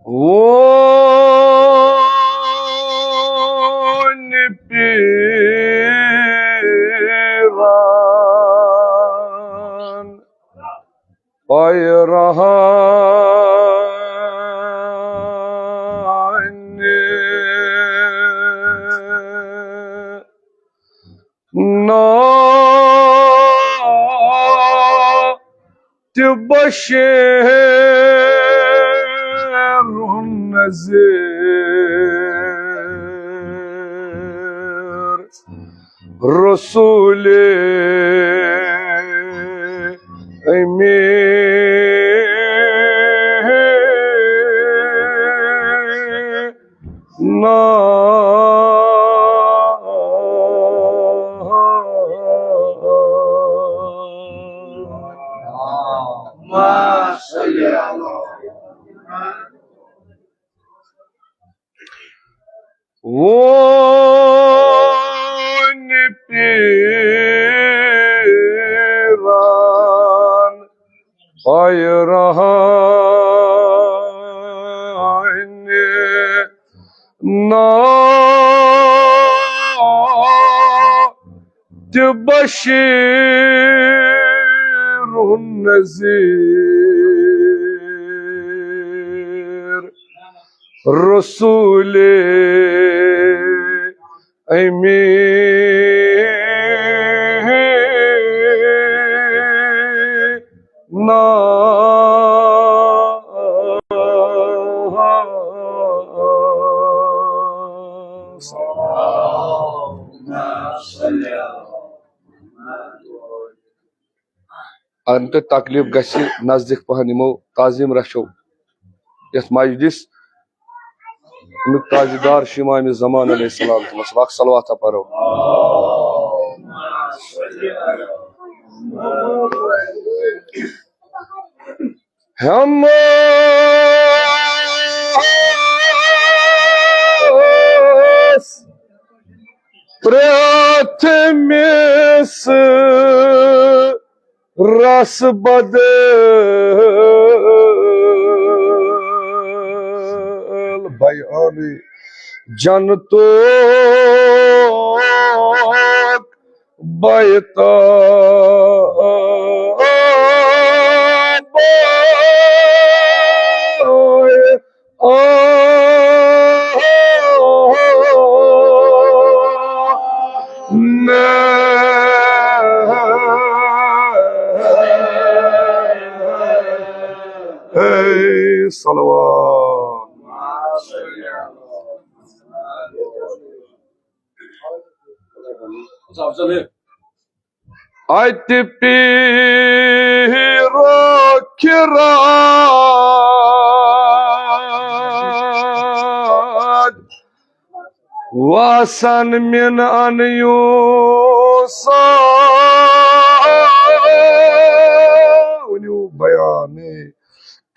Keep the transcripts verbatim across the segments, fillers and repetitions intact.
وونہِ پیران پیرہانہِ نا تہِ بشیر نذیر رسول امین نا وونہِ پیران پیرہانہِ نا تہِ بشیر نذیر رسول امین نا ان تہٕ تکلیف گژھِ نزدیٖک پہن یِمو تعظیٖم رچھو یتھ مجلس امیُک تاجدار چھُ امام زمان علیہ السلام تِمس اکھ صلواتہ پرو۔ ہیمس پرٛتھ مِس رس بدل بیان جنتُک بیتاب اے صلوات۔ اتہِ پیٖرو کِراد واسان من ان یوسان۔ ؤنِو بیانٕے۔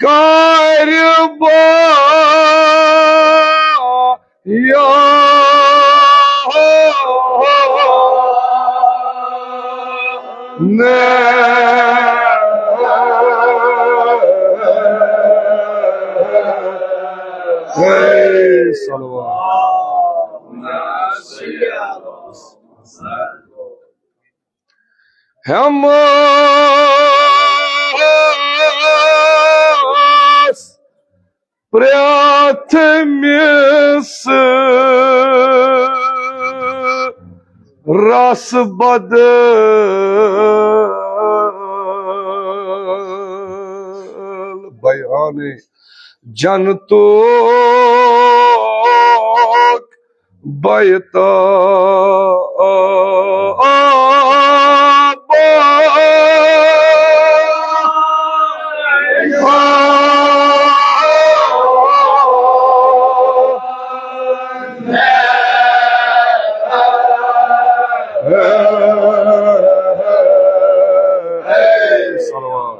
کارِ بیان۔ اے صلوات۔ ہیمس پرٛتھ مِس رس بدل بیان جنتُک بیتاب۔ صلوات۔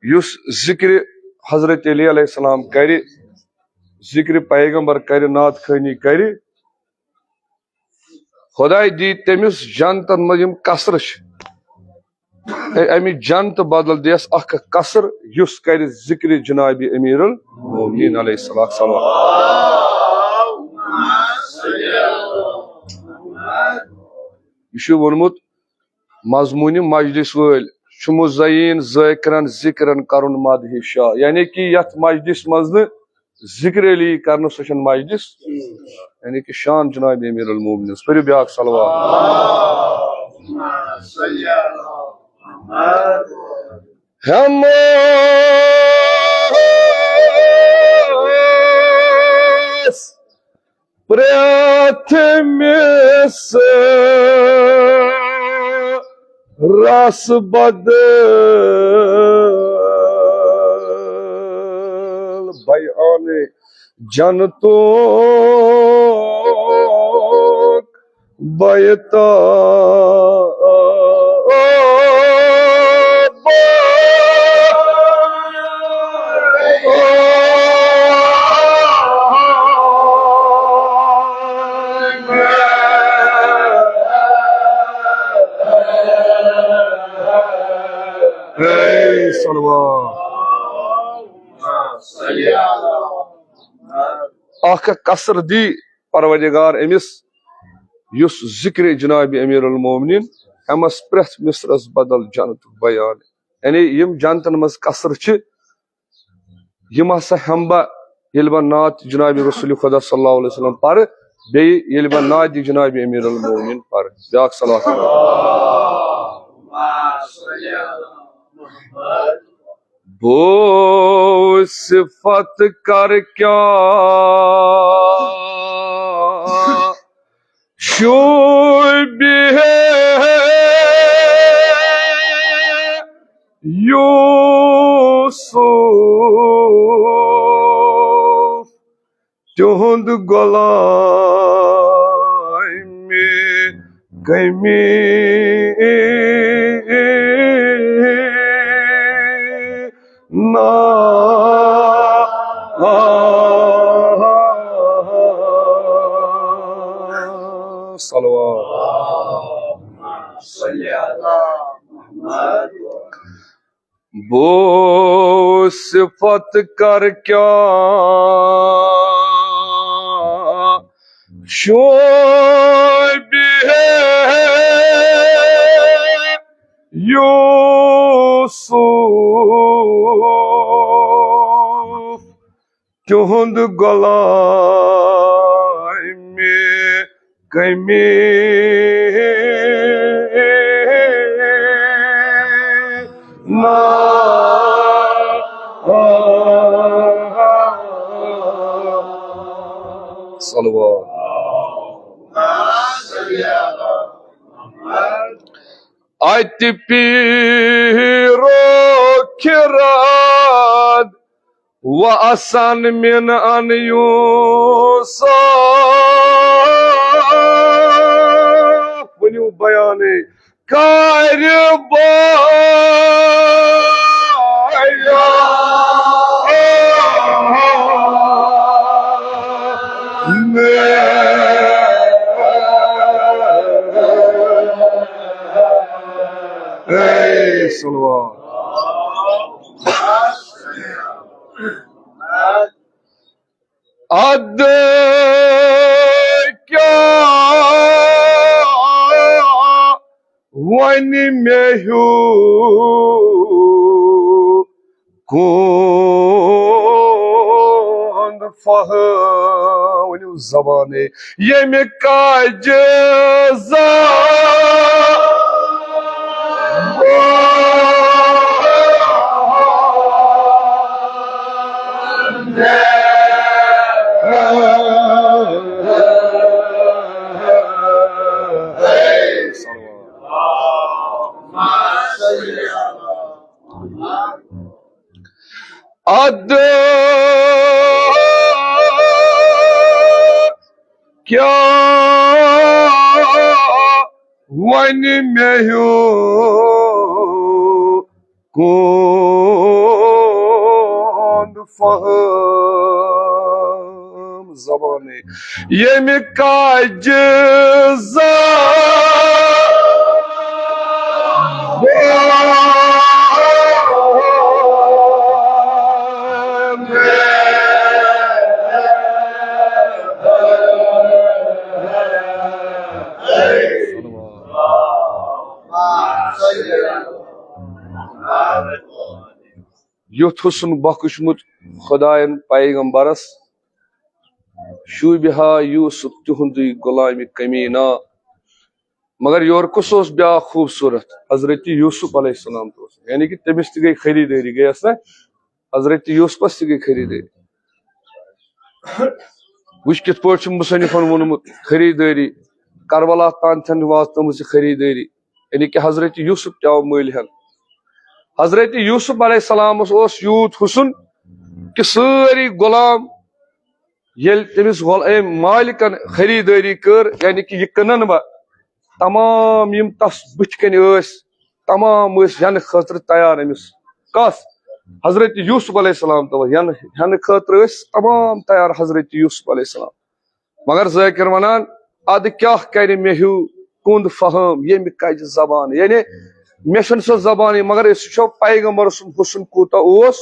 یُس ذکر حضرت علی علیہ السلام کرِ، ذکر پیغمبر کرِ، نعت خوانی کرِ، خداے دی تٔمِس جنتن منٛز یِم قصرٕ چھِ۔ اے اَمہِ جنتہٕ بدل دِیَس اکھ اکھ قصر، یُس کرِ ذکر جناب امیر المومنین علیہ الصلوۃ والسلام۔ یہِ چھُ ووٚنمُت مضموٗنِ مجلس وٲلۍ، چھُ مزین ذاکرن ذکرن کرُن مدحِ شاہ، یعنی کہ یتھ مجلس منٛز نہٕ ذکر علی کرنہٕ، سۄ چھنہٕ مجلس، یعنی کہ شان جناب امیر المومنین۔ پٔرِو بیاکھ صلوات۔ ہٮ۪مس پرٛٮ۪تھ مِس رس بدل بیان جنتُک بیتاب۔ اے صلوات۔ اکھ اکھ قصر دی پروردگار أمِس، یُس ذکر جناب امیر المومنین، أمس پرٛٮ۪تھ مصرس بدل جنتُک بیان۔ یعنی یِم جنتن منٛز قصر چھِ، یِم ہسا ہٮ۪مہٕ بہٕ ییٚلہِ بہٕ نعت جناب رسول خدا صلی اللہ علیہ وسلم پرٕ، بیٚیہِ ییٚلہِ بہٕ نعت جناب امیر المومنین پرٕ۔ بیاکھ صلوات۔ بو صفت کر کیا شوبہ یوسف تہند غلام کمی نا۔ صلوات۔ بو صفت کر کیا شوبہ یوسف تہند غلام کمی نا۔ صلوات۔ اتہِ پیٖرو کھِراد و اَسَن مِن اَن یوٗسف۔ ؤنِو بیانٕے۔ کارِ باریا۔ اے صلوات۔ اد کیا ونہِ مےٚ ہیوٗ کُن فہم۔ ؤنِو زبانٕے۔ ییٚمہِ کاجہِ زا اد کیا ونہِ مےٚ ہیوٗ کُن فہم۔ زبانٕے۔ ییٚمہِ کاجہِ زا یُتھ حسن بخشمت خداین پیغمبرس، شوٗبہِ ہا یوسف تِہُنٛدُے غلامِ کمیٖنہ۔ مگر یورٕ کُس اوس بیٛاکھ خوٗبصوٗرت؟ حضرت یوسف علیہ السلام تہِ اوس، یعنی کہِ تٔمِس تہِ گٔے خریٖدٲری، گٔیَس نہ؟ حضرت یوسفس تہِ گٔے خریٖدٲری۔ وٕچھ کِتھ پٲٹھۍ چھُ مُصنِفن ووٚنمُت، خریٖدٲری۔ کربلا تام تہِ وٲژ تٔمِس یہِ خریٖدٲری، یعنی کہِ حضرت یوسف تہِ آو مٔلۍ ہٮ۪نہٕ۔ حضرت یوسف علیہ السلامس اوس یوٗت حُسن کہِ سٲری غلام، ییٚلہِ تٔمِس غل-، أمۍ مالکن خریٖدٲری کٔر، یعنی کہِ یہِ کٕنن بہٕ، تمام یِم تس بٕتھِ کنہِ ٲسۍ، تمام ٲسۍ ہٮ۪نہٕ خٲطرٕ تیار أمِس۔ کس؟ حضرت یوسف علیہ السلام تہِ ٲسۍ ہٮ۪نہٕ، ہٮ۪نہٕ خٲطرٕ ٲسۍ تمام تیار حضرت یوسف علیہ السلام۔ مگر ذٲکِر ونان، ادٕ کیٛاہ کرِ مےٚ ہیوٗ کُنٛد فہم ییٚمہِ کجہِ زبان؟ یعنی مےٚ چھَنہٕ سۄ زبانٕے، مگر أسۍ وٕچھو پیغمبر سُنٛد حُسن کوٗتاہ اوس۔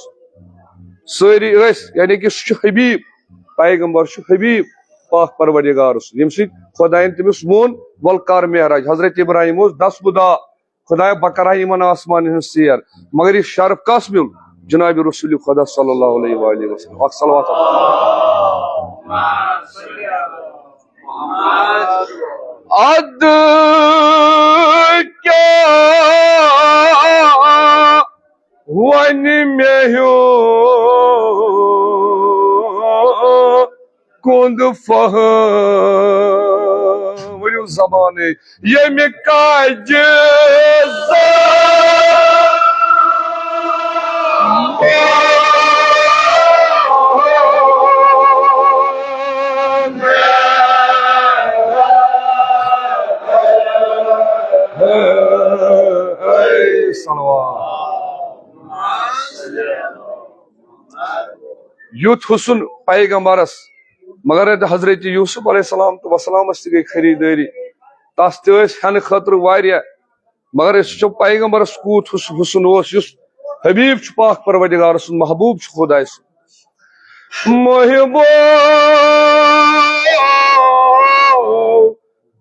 سٲری ٲسۍ، یعنی کہِ سُہ چھُ حبیب، پیغمبر چھُ حبیب پاک پروردگار سُنٛد، ییٚمہِ سۭتۍ خۄدایَن تٔمِس ووٚن، "وَلہٕ کر معراج۔" حضرت ابراہیم اوس دس بُدا، "خۄدایا، بہٕ کرٕ ہا یِمن آسمانن ہٕنٛز سیر۔" مگر یہِ شرف کس میوٗل؟ جناب رسول خدا صلی اللہ علیہ وآلہ وسلم۔ اکھ صلوات۔ اد کیا ونہِ مےٚ ہیوٗ کُنٛد فہم۔ ؤنِو زبانٕے، ییٚمہِ کجہِ زبان۔ صلوات۔ یُتھ حُسن پیغمبرس، مگر حضرت یوسف علیہ السلام تہٕ وسلامس تہِ گٔے خریٖدٲری، تس تہِ ٲسۍ ہٮ۪نہٕ خٲطرٕ واریاہ، مگر أسۍ وٕچھو پیغمبرس کوٗت حُس-، حُسن اوس، یُس حبیب چھُ پاک پروردگار سُنٛد، محبوب چھُ خۄداے سُنٛد۔ محبو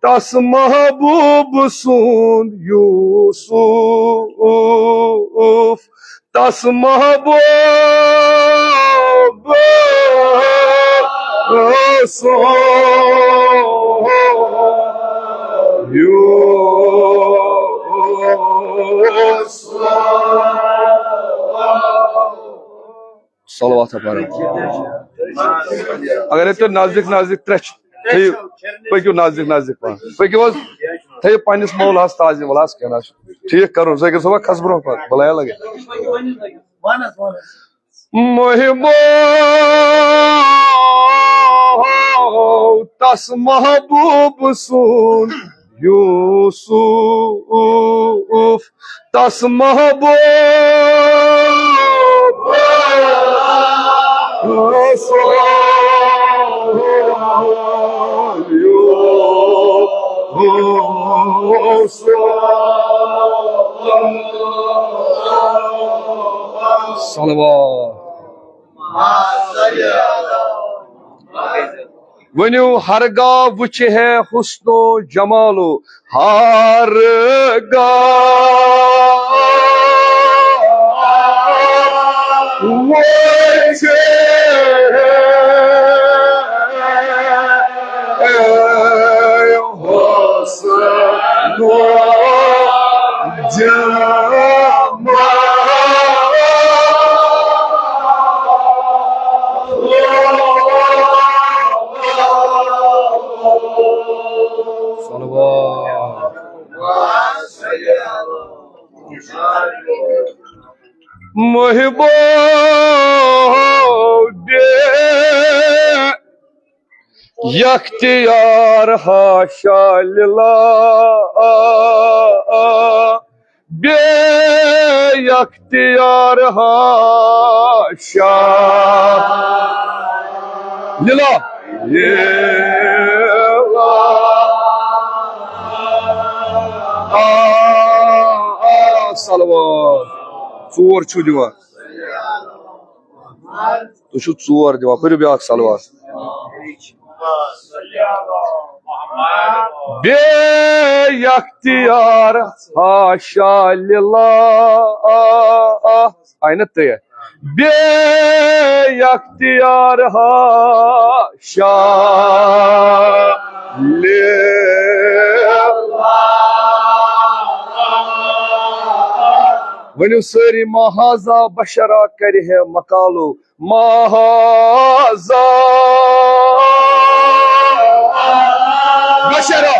تس محبوب سُنٛد یوسف، تس محبوب سُنٛد یوسف۔ صلوات پرو۔ اگر تُہۍ نزدیٖک نزدیٖک ترٛےٚ چھِ، تھٲیِو، پٔکِو نزدیٖک نزدیٖک پہن۔ پٔکِو حظ، تھٲیِو پننِس مولاہَس تعظیٖم، وَلہٕ حظ کینٛہہ نہ حظ چھُ۔ ٹھیٖک کَرُن، ذٲکِر صٲبا، کھَس برونٛہہ پَہَن، بَلایہ لَگہِ۔ محبو تس محبوب سُنٛد یوسف، تس محبوب سُنٛد یوسف۔ صلوات۔ ؤنِو، ہرگاہ وٕچھِ ہے حسن و جمال و، ہرگاہ وٕچھِ ہے حسن و جمال۔ صلوات۔ محبو دے اختیار حاشا للہ، بے اختیار حاشا للہ۔ آ، آ، صلوات۔ ژور چھُو دِوان۔ تُہۍ چھِو ژور دِوان، پٔرِو بیٛاکھ صلوات۔ بے اختیار حاشا للہ۔ آیہِ نہ ترٛےٚ۔ بے اختیار حاشا للہ۔ ؤنِو سٲری، ما ھذا بشرا، کرِ ہے مقالو ما ھذا بشرا۔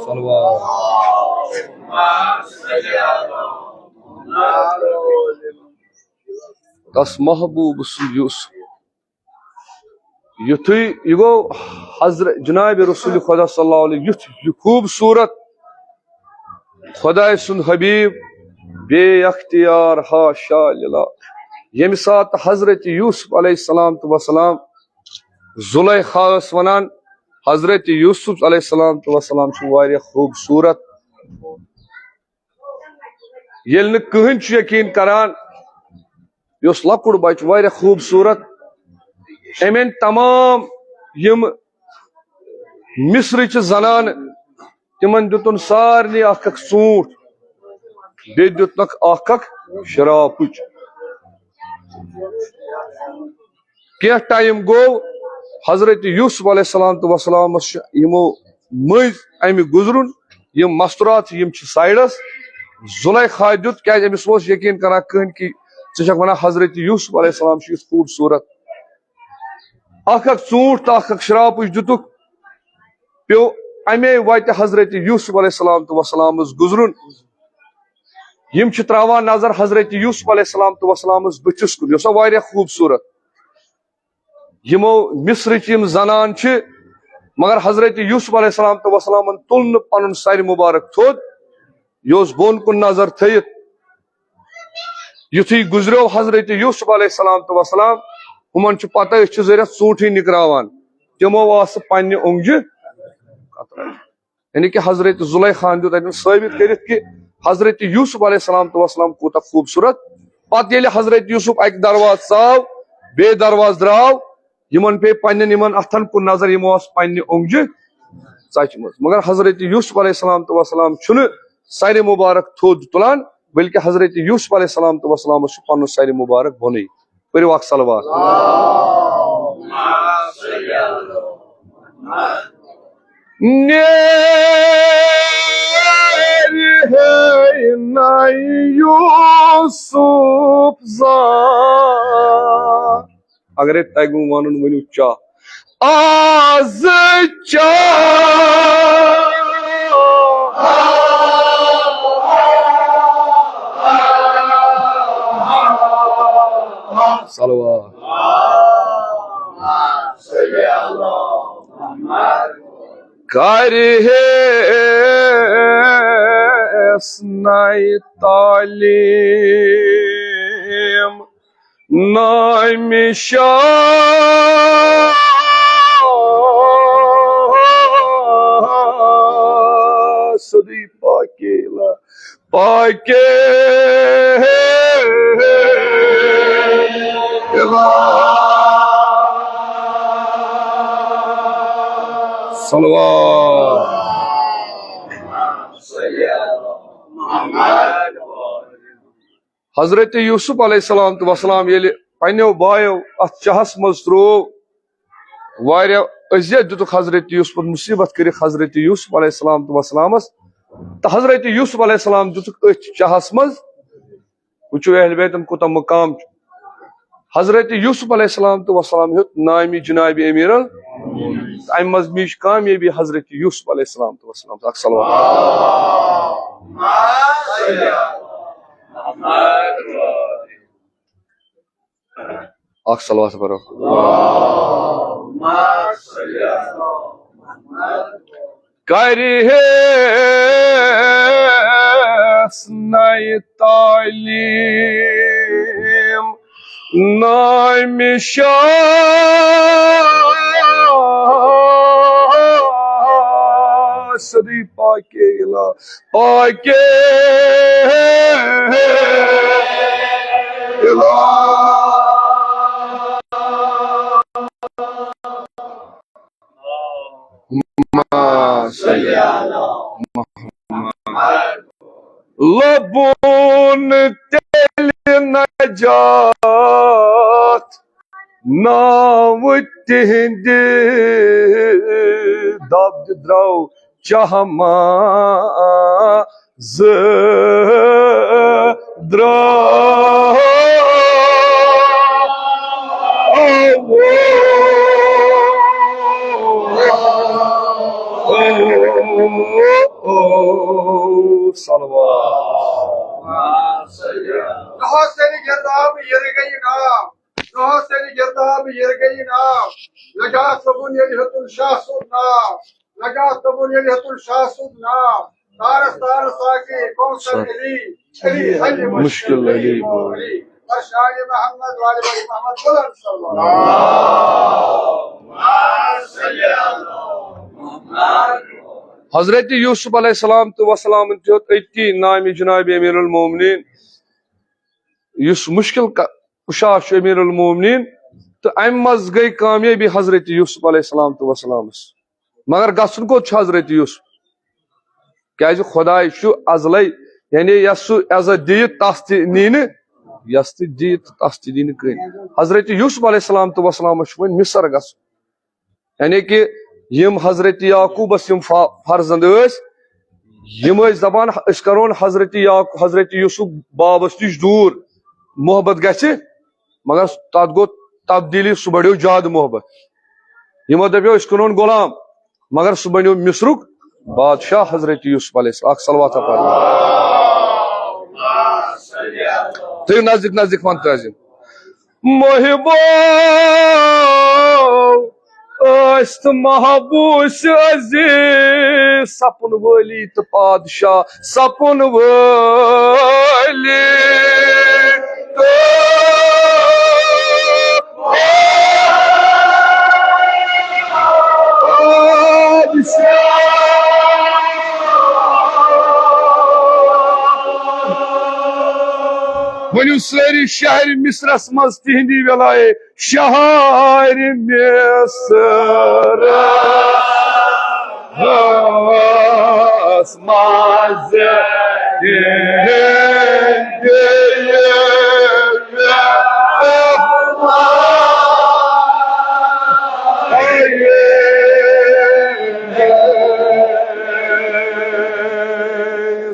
صلوات۔ تس محبوب سُنٛد یُس یُتھُے یہِ گوٚو حضرت جناب رسول خدا صلی اللہ علیہ، یُتھ یہِ خوٗبصوٗرت خدائے سُنٛد حبیب بے اختیار حاشا للہ۔ ییٚمہِ ساتہٕ حضرت یوسف علیہ السلام تہٕ وسلام زلیخا ٲس ونان، حضرت یوسف علیہ السلام تہٕ وسلام چھُ واریاہ خوٗبصوٗرت۔ ییٚلہِ نہٕ کٕہٕنۍ چھُ یقیٖن کران، یہِ اوس لۄکُٹ بچہٕ، واریاہ خوٗبصوٗرت۔ أمۍ أنۍ تمام یِم مصرٕچہِ زنانہٕ، تِمن دیُتُن سارنٕے اکھ اکھ ژوٗنٛٹھ، بیٚیہِ دیُتنکھ اکھ اکھ شراپٕچ۔ کینٛہہ ٹایم گوٚو، حضرت یوسف علیہ السلام تہٕ وسلامس چھُ یِمو مٔنٛزۍ امہِ گُزرُن، یِم مستورات چھِ، یِم چھِ سایڈس۔ زلیخا دیُت، کیازِ أمِس اوس یقیٖن کران کٕہٕنۍ کہِ ژٕ چھکھ ونان حضرت یوسف علیہ السلام چھُ یُتھ خوٗبصوٗرت۔ اکھ اکھ ژوٗنٛٹھ تہٕ اکھ اکھ شراپٕچ دیُتُکھ، پیوٚو امے وتہِ حضرت یوسف علیہ السلام تہٕ وسلامس گُزرُن۔ یِم چھِ تراوان نظر حضرت یوسف علیہ السلام تہٕ وسلامس بٕتھِس کُن، یہِ اوس واریاہ خوٗبصوٗرت۔ یِمو مصرٕچ یِم زنان چھِ، مگر حضرت یوسف علیہ السلام تہٕ وسلامن تُل نہٕ پنُن سرِ مبارک تھوٚد، یہِ اوس بۄن کُن نظر تھٲیِتھ۔ یُتھُے گُزریو حضرت یوسف علیہ السلام تہٕ وسلام، ہُمن چھُ پتہ أسۍ چھِ زٔرِتھ ژوٗنٛٹھٕے نِکراوان، تِمو آسہٕ پننہِ اونٛگجہِ قطرہ۔ یعنی کہ حضرت زلیخاہن دیُت اتٮ۪ن ثٲبت کٔرِتھ کہ حضرت یوسف علیہ السلام تہٕ وسلام کوٗتاہ خوٗبصوٗرت۔ پتہٕ ییٚلہِ حضرت یوسف اکہِ دروازٕ ژاو، بیٚیہِ دروازٕ درٛاو، یِمن پیٚیہِ پننٮ۪ن یِمن اتھن کُن نظر، یِمو ٲس پننہِ اونٛگجہِ ژچمٕژ۔ مگر حضرت یوسف علیہ السلام تہٕ وسلام چھُنہٕ سرِ مبارک تھوٚد تُلان، بلکہ حضرت یوسف علیہ السلام تہٕ وسلامس چھُ پنُن سرِ مبارک بۄنٕے۔ پٔرِو اکھ صلوات۔ نیرِ ہے نہ یوسف زان۔ اگرے تۄہہِ گوٚو ونُن، ؤنِو چا۔ آز چا۔ صلوات۔ کرِ ہیس نَے تعلیٖم نامِ شاہ۔ سیوٚدُے پاکے لا، پاکے لا۔ صلوات۔ حضرت یوسف علیہ السلام تہٕ وسلام ییٚلہِ پننیو بایو اتھ چاہس منٛز تروو، واریاہ اذیت دِتُکھ حضرت یوسفس، مصیبت کٔرِکھ حضرت یوسف علیہ السلام تہٕ وسلامس، تہٕ حضرت یوسف علیہ السلام دِتُکھ أتھۍ چاہس منٛز۔ وٕچھِو اہل بیتن کوٗتاہ مقام چھُ۔ حضرت یوسف علیہ السلام تہٕ وسلام ہیوٚت نامی جناب امیر ال-، تہٕ امہِ منٛز میج کامیٲبی حضرت یوسف علیہ السلام تہٕ وسلام۔ اکھ صلوات۔ اکھ صلوات پرو۔ کرِ ہیس نَے تعلیٖم شاہ، صدی پاکے الہ، پاکے الہ۔ اللہم صل علی محمد۔ لبون تیٚلہِ نجات ناوٕ تِہنٛدِ، دب تہِ درٛاو چہما زٕ درٛاو۔ صلوات۔ دۄہس تیٚلہِ گِرداب یِرٕ گٔیہِ ناو، دۄہس تیٚلہِ گِرداب یِرٕ گٔیہِ ناو، نجات صٲبُن ییٚلہِ ہیوٚتُن شاہ سُنٛد ناو۔ نجات صٲبُن ییٚلہِ ہیوٚتُن شاہ سُنٛد ناو، تارس تارس ساقی کوثر علی، علی حل مشکل علی۔ علی، پرشان محمد والد محمد بلند صلی اللہ۔ حضرت یوسف علیہ السلام تہٕ وسلام تہِ ہیوٚت أتی نامِ جناب امیر المومنین، یُس مشکل ک-، کشا چھُ امیر المومنین، تہٕ امہِ منٛز گٔے کامیٲبی حضرت یوسف علیہ السلام تہٕ وسلامس۔ مگر گژھُن کوٚت چھُ حضرت یوسف؟ کیازِ خداے چھُ ازلے، یعنی یس سُہ عزت دِیہِ تس تہِ نی نہٕ، یس تہِ دِیہِ تس تہِ دِیہِ نہٕ کٕہٕنۍ۔ حضرت یوسف علیہ السلام تہٕ وسلامس چھُ وۄنۍ مصر گژھُن۔ یعنی کہ یِم حضرت یعقوبس یِم فا-، فرزند ٲسۍ، یِم ٲسۍ دپان، أسۍ کرون حضرت یعق-، حضرت یوسف بابس نِش دوٗر، محبت گژھِ، مگر تتھ گوٚو تبدیلی، سُہ بڑیو زیادٕ محبت۔ یِمو دپیو، أسۍ کرون غلام، مگر سُہ بنیو مصرُک بادشاہ حضرت یوسف علیہ السلام۔ اکھ صلوات پرو۔ تُہۍ نزدیٖک نزدیٖک ون تعظیم۔ محبو ٲسۍ تہٕ محبوس عزیز، سپُن وٲلی تہٕ پادشاہ سپُن وٲلی تہٕ پادشاہ۔ ؤنِو سٲری، شہرِ مصرس منٛز تِہنٛدی وِلایے، شہرِ مصرس منٛز تِہنٛدی وِلایے۔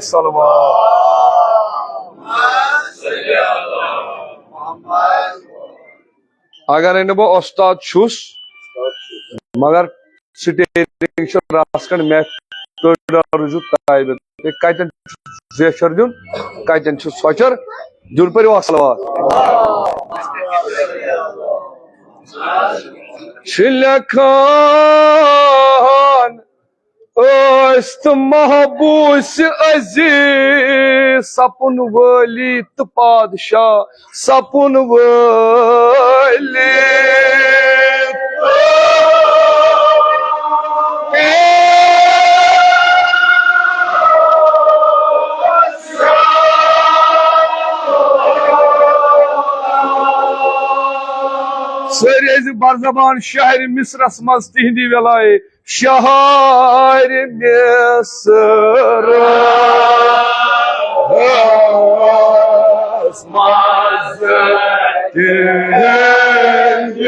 صلوات۔ اگرے نہٕ بہٕ استاد چھُس، مگر سٹیئرنگ چھِ رژھ کھنڈ مےٚ، تُہۍ روٗزِو تابع۔ تُہۍ کتٮ۪ن چھُ زیچھر دیُن، کتٮ۪ن چھُ ژھۄچر دیُن، پٔرِو اکھ صلوات۔ چھِ لیکھان ٲسۍ تہٕ محبوس عزیز، سپُن وٲلی تہٕ پادشاہ سپُن وٲلی۔ سٲری ٲسۍ بر زبان، شہرِ مصرس منٛز تِہنٛدی وِلایے۔ شہرِ مصرس منٛز تِہنٛدِ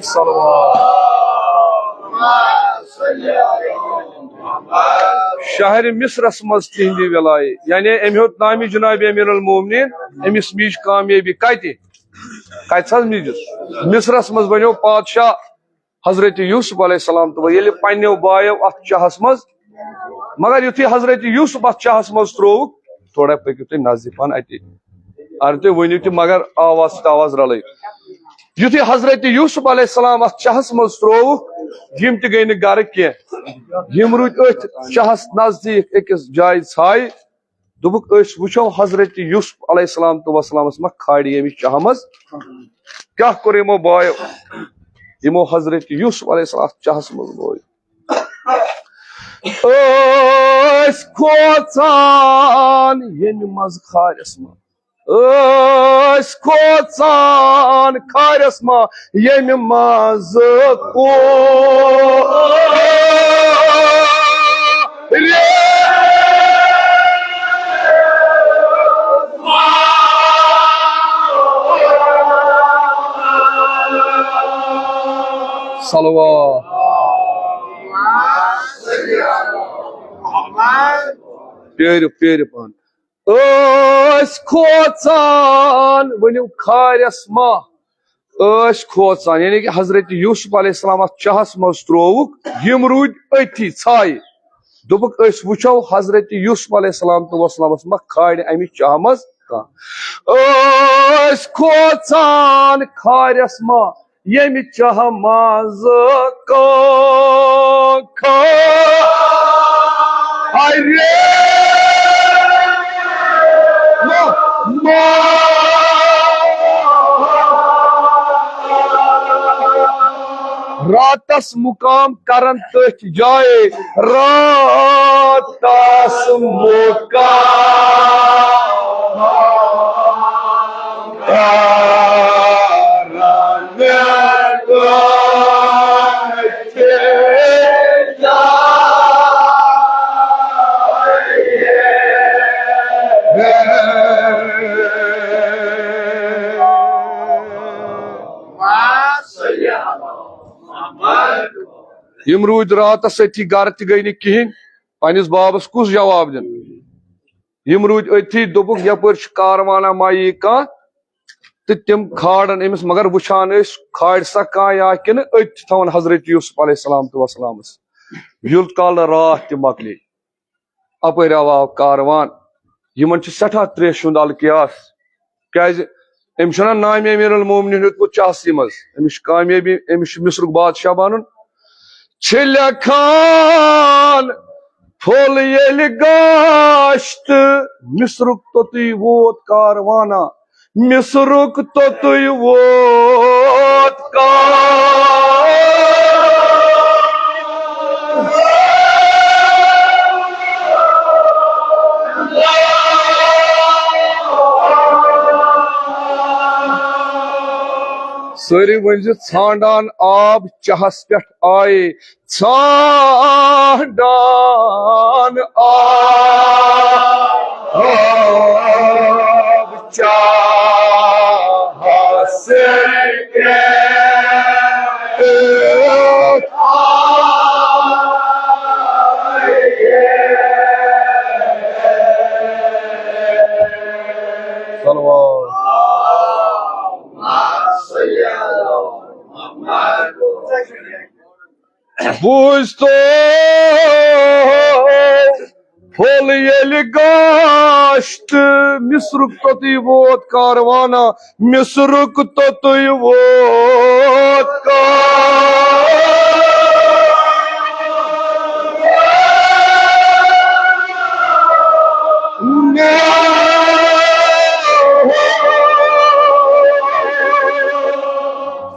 صلوات۔ شہرِ مصرس منٛز تِہنٛدِ وِلایے، یعنی أمۍ ہیوٚت نامِ جناب امیر المومنین، أمِس میج کامیٲبی۔ کتہِ؟ کتہِ حظ میٖجِس؟ مصرس منٛز بنیو پادشاہ حضرت یوسف علیہ السلام۔ تہٕ وۄنۍ ییٚلہِ پننیو بایو اتھ چاہس منٛز، مگر یُتھُے حضرت یوسف اتھ چاہس منٛز ترووُکھ، تھوڑا پٔکِو تُہۍ نزدیٖک پہن اتی، اگر تُہۍ ؤنِو تہِ، مگر آواز سۭتۍ آواز رلٲیِو۔ یُتھُے حضرت یوسف علیہ السلام اتھ چاہس منٛز ترووُکھ، یِم تہِ گٔے نہٕ گرٕ کینٛہہ۔ یِم روٗدۍ أتھۍ چاہس نزدیٖک أکِس جایہِ ژھایہِ۔ دوٚپُکھ، "أسۍ وٕچھو حضرت یوسف علیہ السلام تہٕ وسلامس ما کھالہِ ییٚمِس چاہہِ منٛز۔" کیٛاہ کوٚر یِمو بایو؟ یِمو حضرت یوسف علیہ السلام چاہس منٛز لوگ۔ أسۍ کھوژان ییٚمہِ منٛز کھالٮ۪س ما۔ أسۍ کھوژان کھالٮ۪س ما ییٚمہِ منٛز کورِ۔ صلوات۔ پیٲرِو، پیٲرِو پانہٕ۔ أسۍ کھوژان، ؤنِو کھالٮ۪س ما۔ أسۍ کھوژان، یعنی کہِ حضرت یوسف علیہ السلام اتھ چاہس منٛز ترووُکھ، یِم روٗدۍ أتھی ژھایہِ۔ دوٚپُکھ، "أسۍ وٕچھو حضرت یوسف علیہ السلام تہٕ وسلامس ما کھالہِ امہِ چاہہِ منٛز کانٛہہ۔" أسۍ کھوژان کھالٮ۪س ما ییٚمہِ چاہہِ منٛز کانٛہہ کھالہِ۔ ما، ما۔ راتس مُقام کرن تٔتھۍ جایہِ، راتس مُقام کرن تٔتھۍ جایہِ۔ یِم روٗدۍ راتس أتھی، گرٕ تہِ گٔے نہٕ کِہینۍ۔ پننِس بابس کُس جواب دِن؟ یِم روٗدۍ أتھی، دوٚپُکھ، "یپٲرۍ چھُ کاروانہ، ما یی کانٛہہ؟" تہٕ تِم کھالن أمِس، مگر وٕچھان ٲسۍ کھالہِ سا کانٛہہ یا کِنہٕ أتھۍ تھاوان حضرت یوسف علیہ السلام تہٕ وسلامس۔ یوٗت کال نہٕ راتھ تہِ مۄکلے، اپٲرۍ آو، آو کاروان۔ یِمن چھُ سٮ۪ٹھاہ تریشہِ ہُنٛد القیاس، کیازِ أمِس چھُنہ نامِ امیر المومنین ہیوٚتمُت چاہسٕے منٛز، أمِس چھِ کامیٲبی، أمِس چھُ مصرُک بادشاہ بنُن۔ چھِ لیکھان، پھوٚل ییٚلہِ گاش تہٕ مصرُک توٚتُے ووت کاروانہ، مصرُک توٚتُے ووت کاروانہ۔ سٲری ؤنۍ زِ، ژھانڈان آب چاہس پٮ۪ٹھ آیے، ژھانڈان آب چاہس پٮ۪ٹھ آیے۔ صلوات۔ بوٗزتو، پھوٚل ییٚلہِ گاش تہٕ مصرُک توٚتُے ووت کاروانہ، مصرُک توٚتُے ووت کاروانہ۔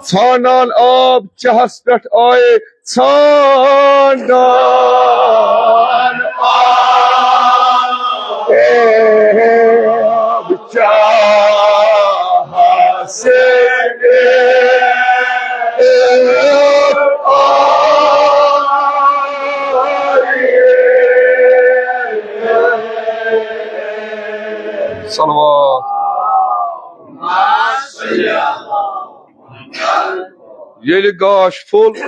ژھانڈان آب چاہس پٮ۪ٹھ آیے، ژھانڈان آب چاہس پٮ۪ٹھ آیے۔ صلوات۔ ییٚلہِ گاش پھوٚل،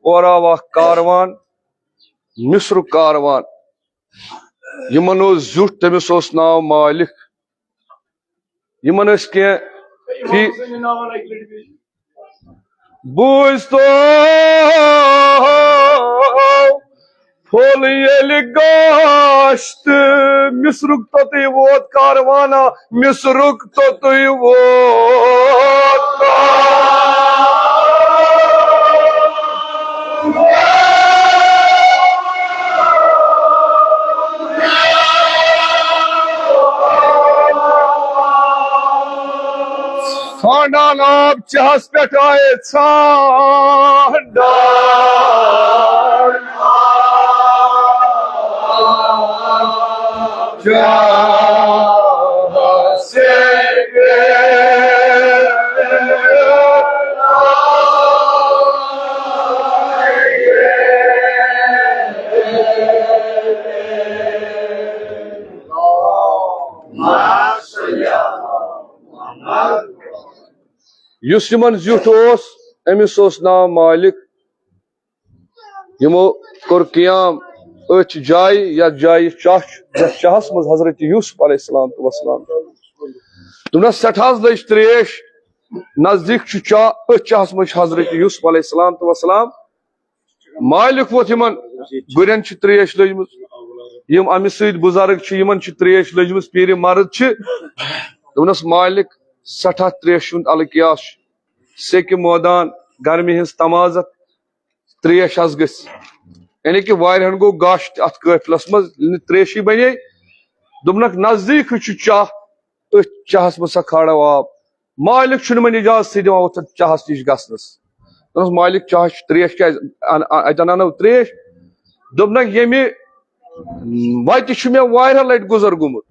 اورٕ آو اکھ کاروان، مصرُک کاروان۔ یِمن اوس زیُٹھ، تٔمِس اوس ناو مالک۔ یِمن ٲسۍ کینٛہہ فی-، بوٗزتو، پھوٚل ییٚلہِ گاش تہٕ مصرُک توٚتُے ووت کاروانہ، مصرُک توٚتُے ووت کاروانہ۔ ژھانٛڈان آب چہس پٮ۪ٹھ آیے ژھانٛڈان۔ چہس پٮ۪ٹھ آیے۔ یُس یِمن زیُٹھ اوس، أمِس اوس ناو مالک۔ یِمو کوٚر قیام أتھۍ جایہِ، یَتھ جایہِ چاہ چھُ، یَتھ چاہَس منٛز حضرت یوسف علیہ السلام تہٕ وسلام۔ دوٚپنَس، سٮ۪ٹھاہ حظ لٔج ترٛیش، نزدیٖک چھُ چاہ، أتھۍ چاہَس منٛز چھُ حضرت یوسف علیہ السلام تہٕ وسلام۔ مالک ووت یِمن، گُرٮ۪ن چھِ ترٛیش لٔجمٕژ، یِم اَمہِ سۭتۍ بُزرگ چھِ، یِمن چھِ ترٛیش لٔجمٕژ، پیٖرِ مرد چھِ۔ دوٚپنَس، مالک، سٮ۪ٹھاہ ترٛیشہِ ہُنٛد القیاس چھُ، سیٚکہِ مٲدان، گرمی ہٕنٛز تمازت، ترٛیش حظ گٔژھ۔ یعنی کہِ واریاہن گوٚو غش تہِ اَتھ قٲفلس منٛز، ییٚلہِ نہٕ ترٛیشی بنے۔ دوٚپنکھ، نزدیٖکھٕے چھُ چاہ، أتھۍ چاہس منٛز سا کھالو آب۔ مالک چھُنہٕ وۄنۍ اجازتھٕے دِوان اوٚتتھ چاہس نِش گژھنس۔ دوٚپنس، مالک، چاہس چھِ ترٛیش کیازِ ان-، ا-، اتٮ۪ن انو ترٛیش؟ دوٚپنکھ، ییٚمہِ وتہِ چھُ مےٚ واریاہ لٹہِ گُزر گوٚمُت،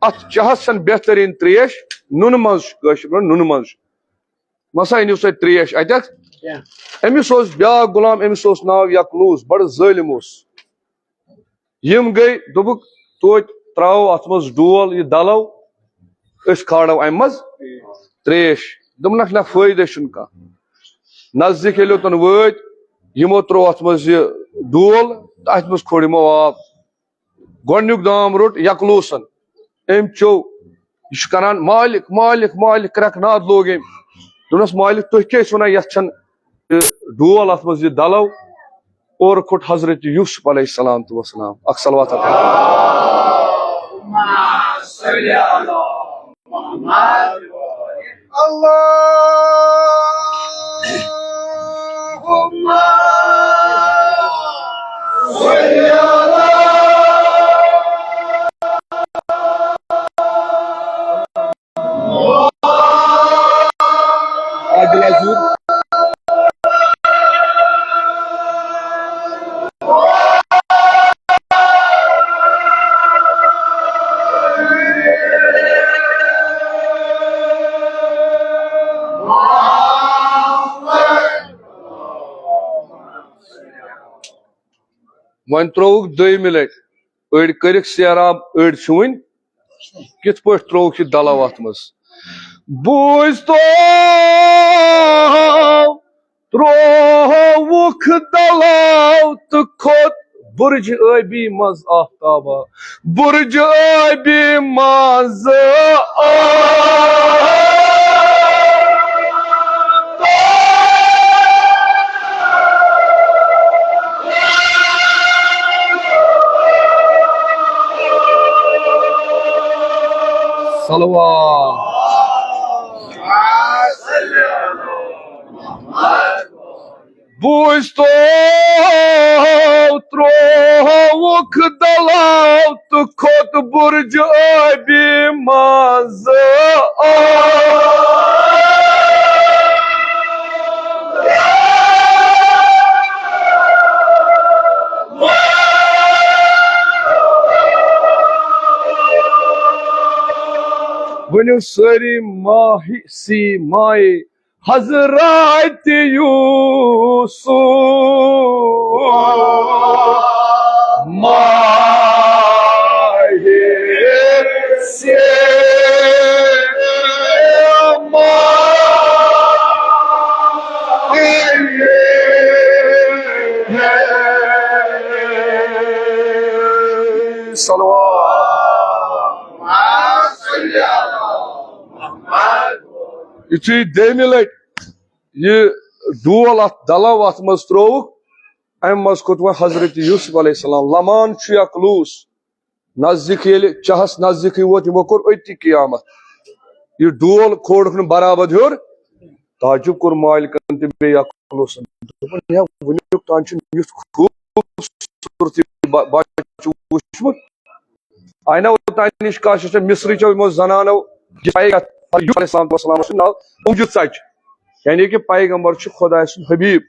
اتھ چاہس چھنہٕ بہتریٖن ترٛیش، نُنہٕ منٛز چھُ، کٲشِر پٲٹھۍ نُنہٕ منٛز چھُ۔ وۄنۍ سا أنِو سا ترٛیش اَتٮ۪تھ۔ کیٛاہ؟ أمِس اوس بیٛاکھ غلام، أمِس اوس ناو یقلوس، بڑٕ ظٲلِم اوس۔ یِم گٔے، دوٚپُکھ، توتہِ ترٛاوو اَتھ منٛز ڈول، یہِ دَلو، أسۍ کھالو اَمہِ منٛز ترٛیش۔ دوٚپنَکھ، نہ، فٲیدَے چھُنہٕ کانٛہہ۔ نزدیٖک ییٚلہِ اوٚتَن وٲتۍ، یِمو ترٛوو اَتھ منٛز یہِ ڈول، تہٕ اَتھ منٛز کھوٚل یِمو آب۔ گۄڈٕنیُک دام روٚٹ یقلوسن، أمۍ چیوٚو، یہِ چھُ کران، مالک، مالک، مالک، کرٛٮ۪کھ ناد لوگ أمۍ۔ دوٚپنَس، مالک، تُہۍ کیٛاہ ٲسِو وَنان، یَتھ چھَنہٕ یہِ ڈول، اَتھ منٛز یہِ دَلو؟ اورٕ کھوٚت حضرت یوسف علیہ السلام تہٕ وسلام۔ اکھ صلوات اکھ۔ اللهم صل على عادل عزیز۔ وۄنۍ ترٛووُکھ دوٚیمہِ لٹہِ، أڑۍ کٔرِکھ سیراب، أڑۍ چھِ وُنہِ۔ کِتھ پٲٹھۍ ترٛووُکھ یہِ دلو اتھ منٛز؟ بوٗزۍ تو، ترٛووُکھ دلو تہٕ کھوٚت برج ٲبی منٛز آفتابا۔ برج ٲبی منٛز آو۔ صلوات۔ بوٗزۍ تو، ترٛووُکھ دلو تہٕ کھوٚت برج ٲبی منٛز۔ ؤنِو سٲری، ماہی سی مایے حضرت یوسف، ماہی سے ماہی ہے۔ صلوات۔ یُتھُے دوٚیمہِ لٹہِ یہِ ڈول اتھ دلو اتھ منٛز ترٛووُکھ، امہِ منٛز کھوٚت وۄنۍ حضرت یوسف علیہ السلام۔ لمان چھُ یقلوس، نزدیٖک ییٚلہِ چاہس نزدیٖکھٕے ووت، یِمو کوٚر أتی قیامت۔ یہِ ڈول کھولُکھ نہٕ برابر ہیوٚر۔ تعجب کوٚر مالکن تہِ بیٚیہِ یقلوسن۔ دوٚپُن، ہے، وُنیُک تام چھُنہٕ یُتھ خوٗبصوٗرت یہِ با-، بچہٕ وُچھمُت۔ آیہِ نا اوٚتام نِش کانٛہہ، چھُ مصرٕچو یِمو زنانو یہِ یوسف علیہ السلام والسلام اوس ناو اوٚنٛگجہِ ژَچہِ۔ یعنی کہِ پیغمبر چھُ خۄداے سُنٛد حبیب۔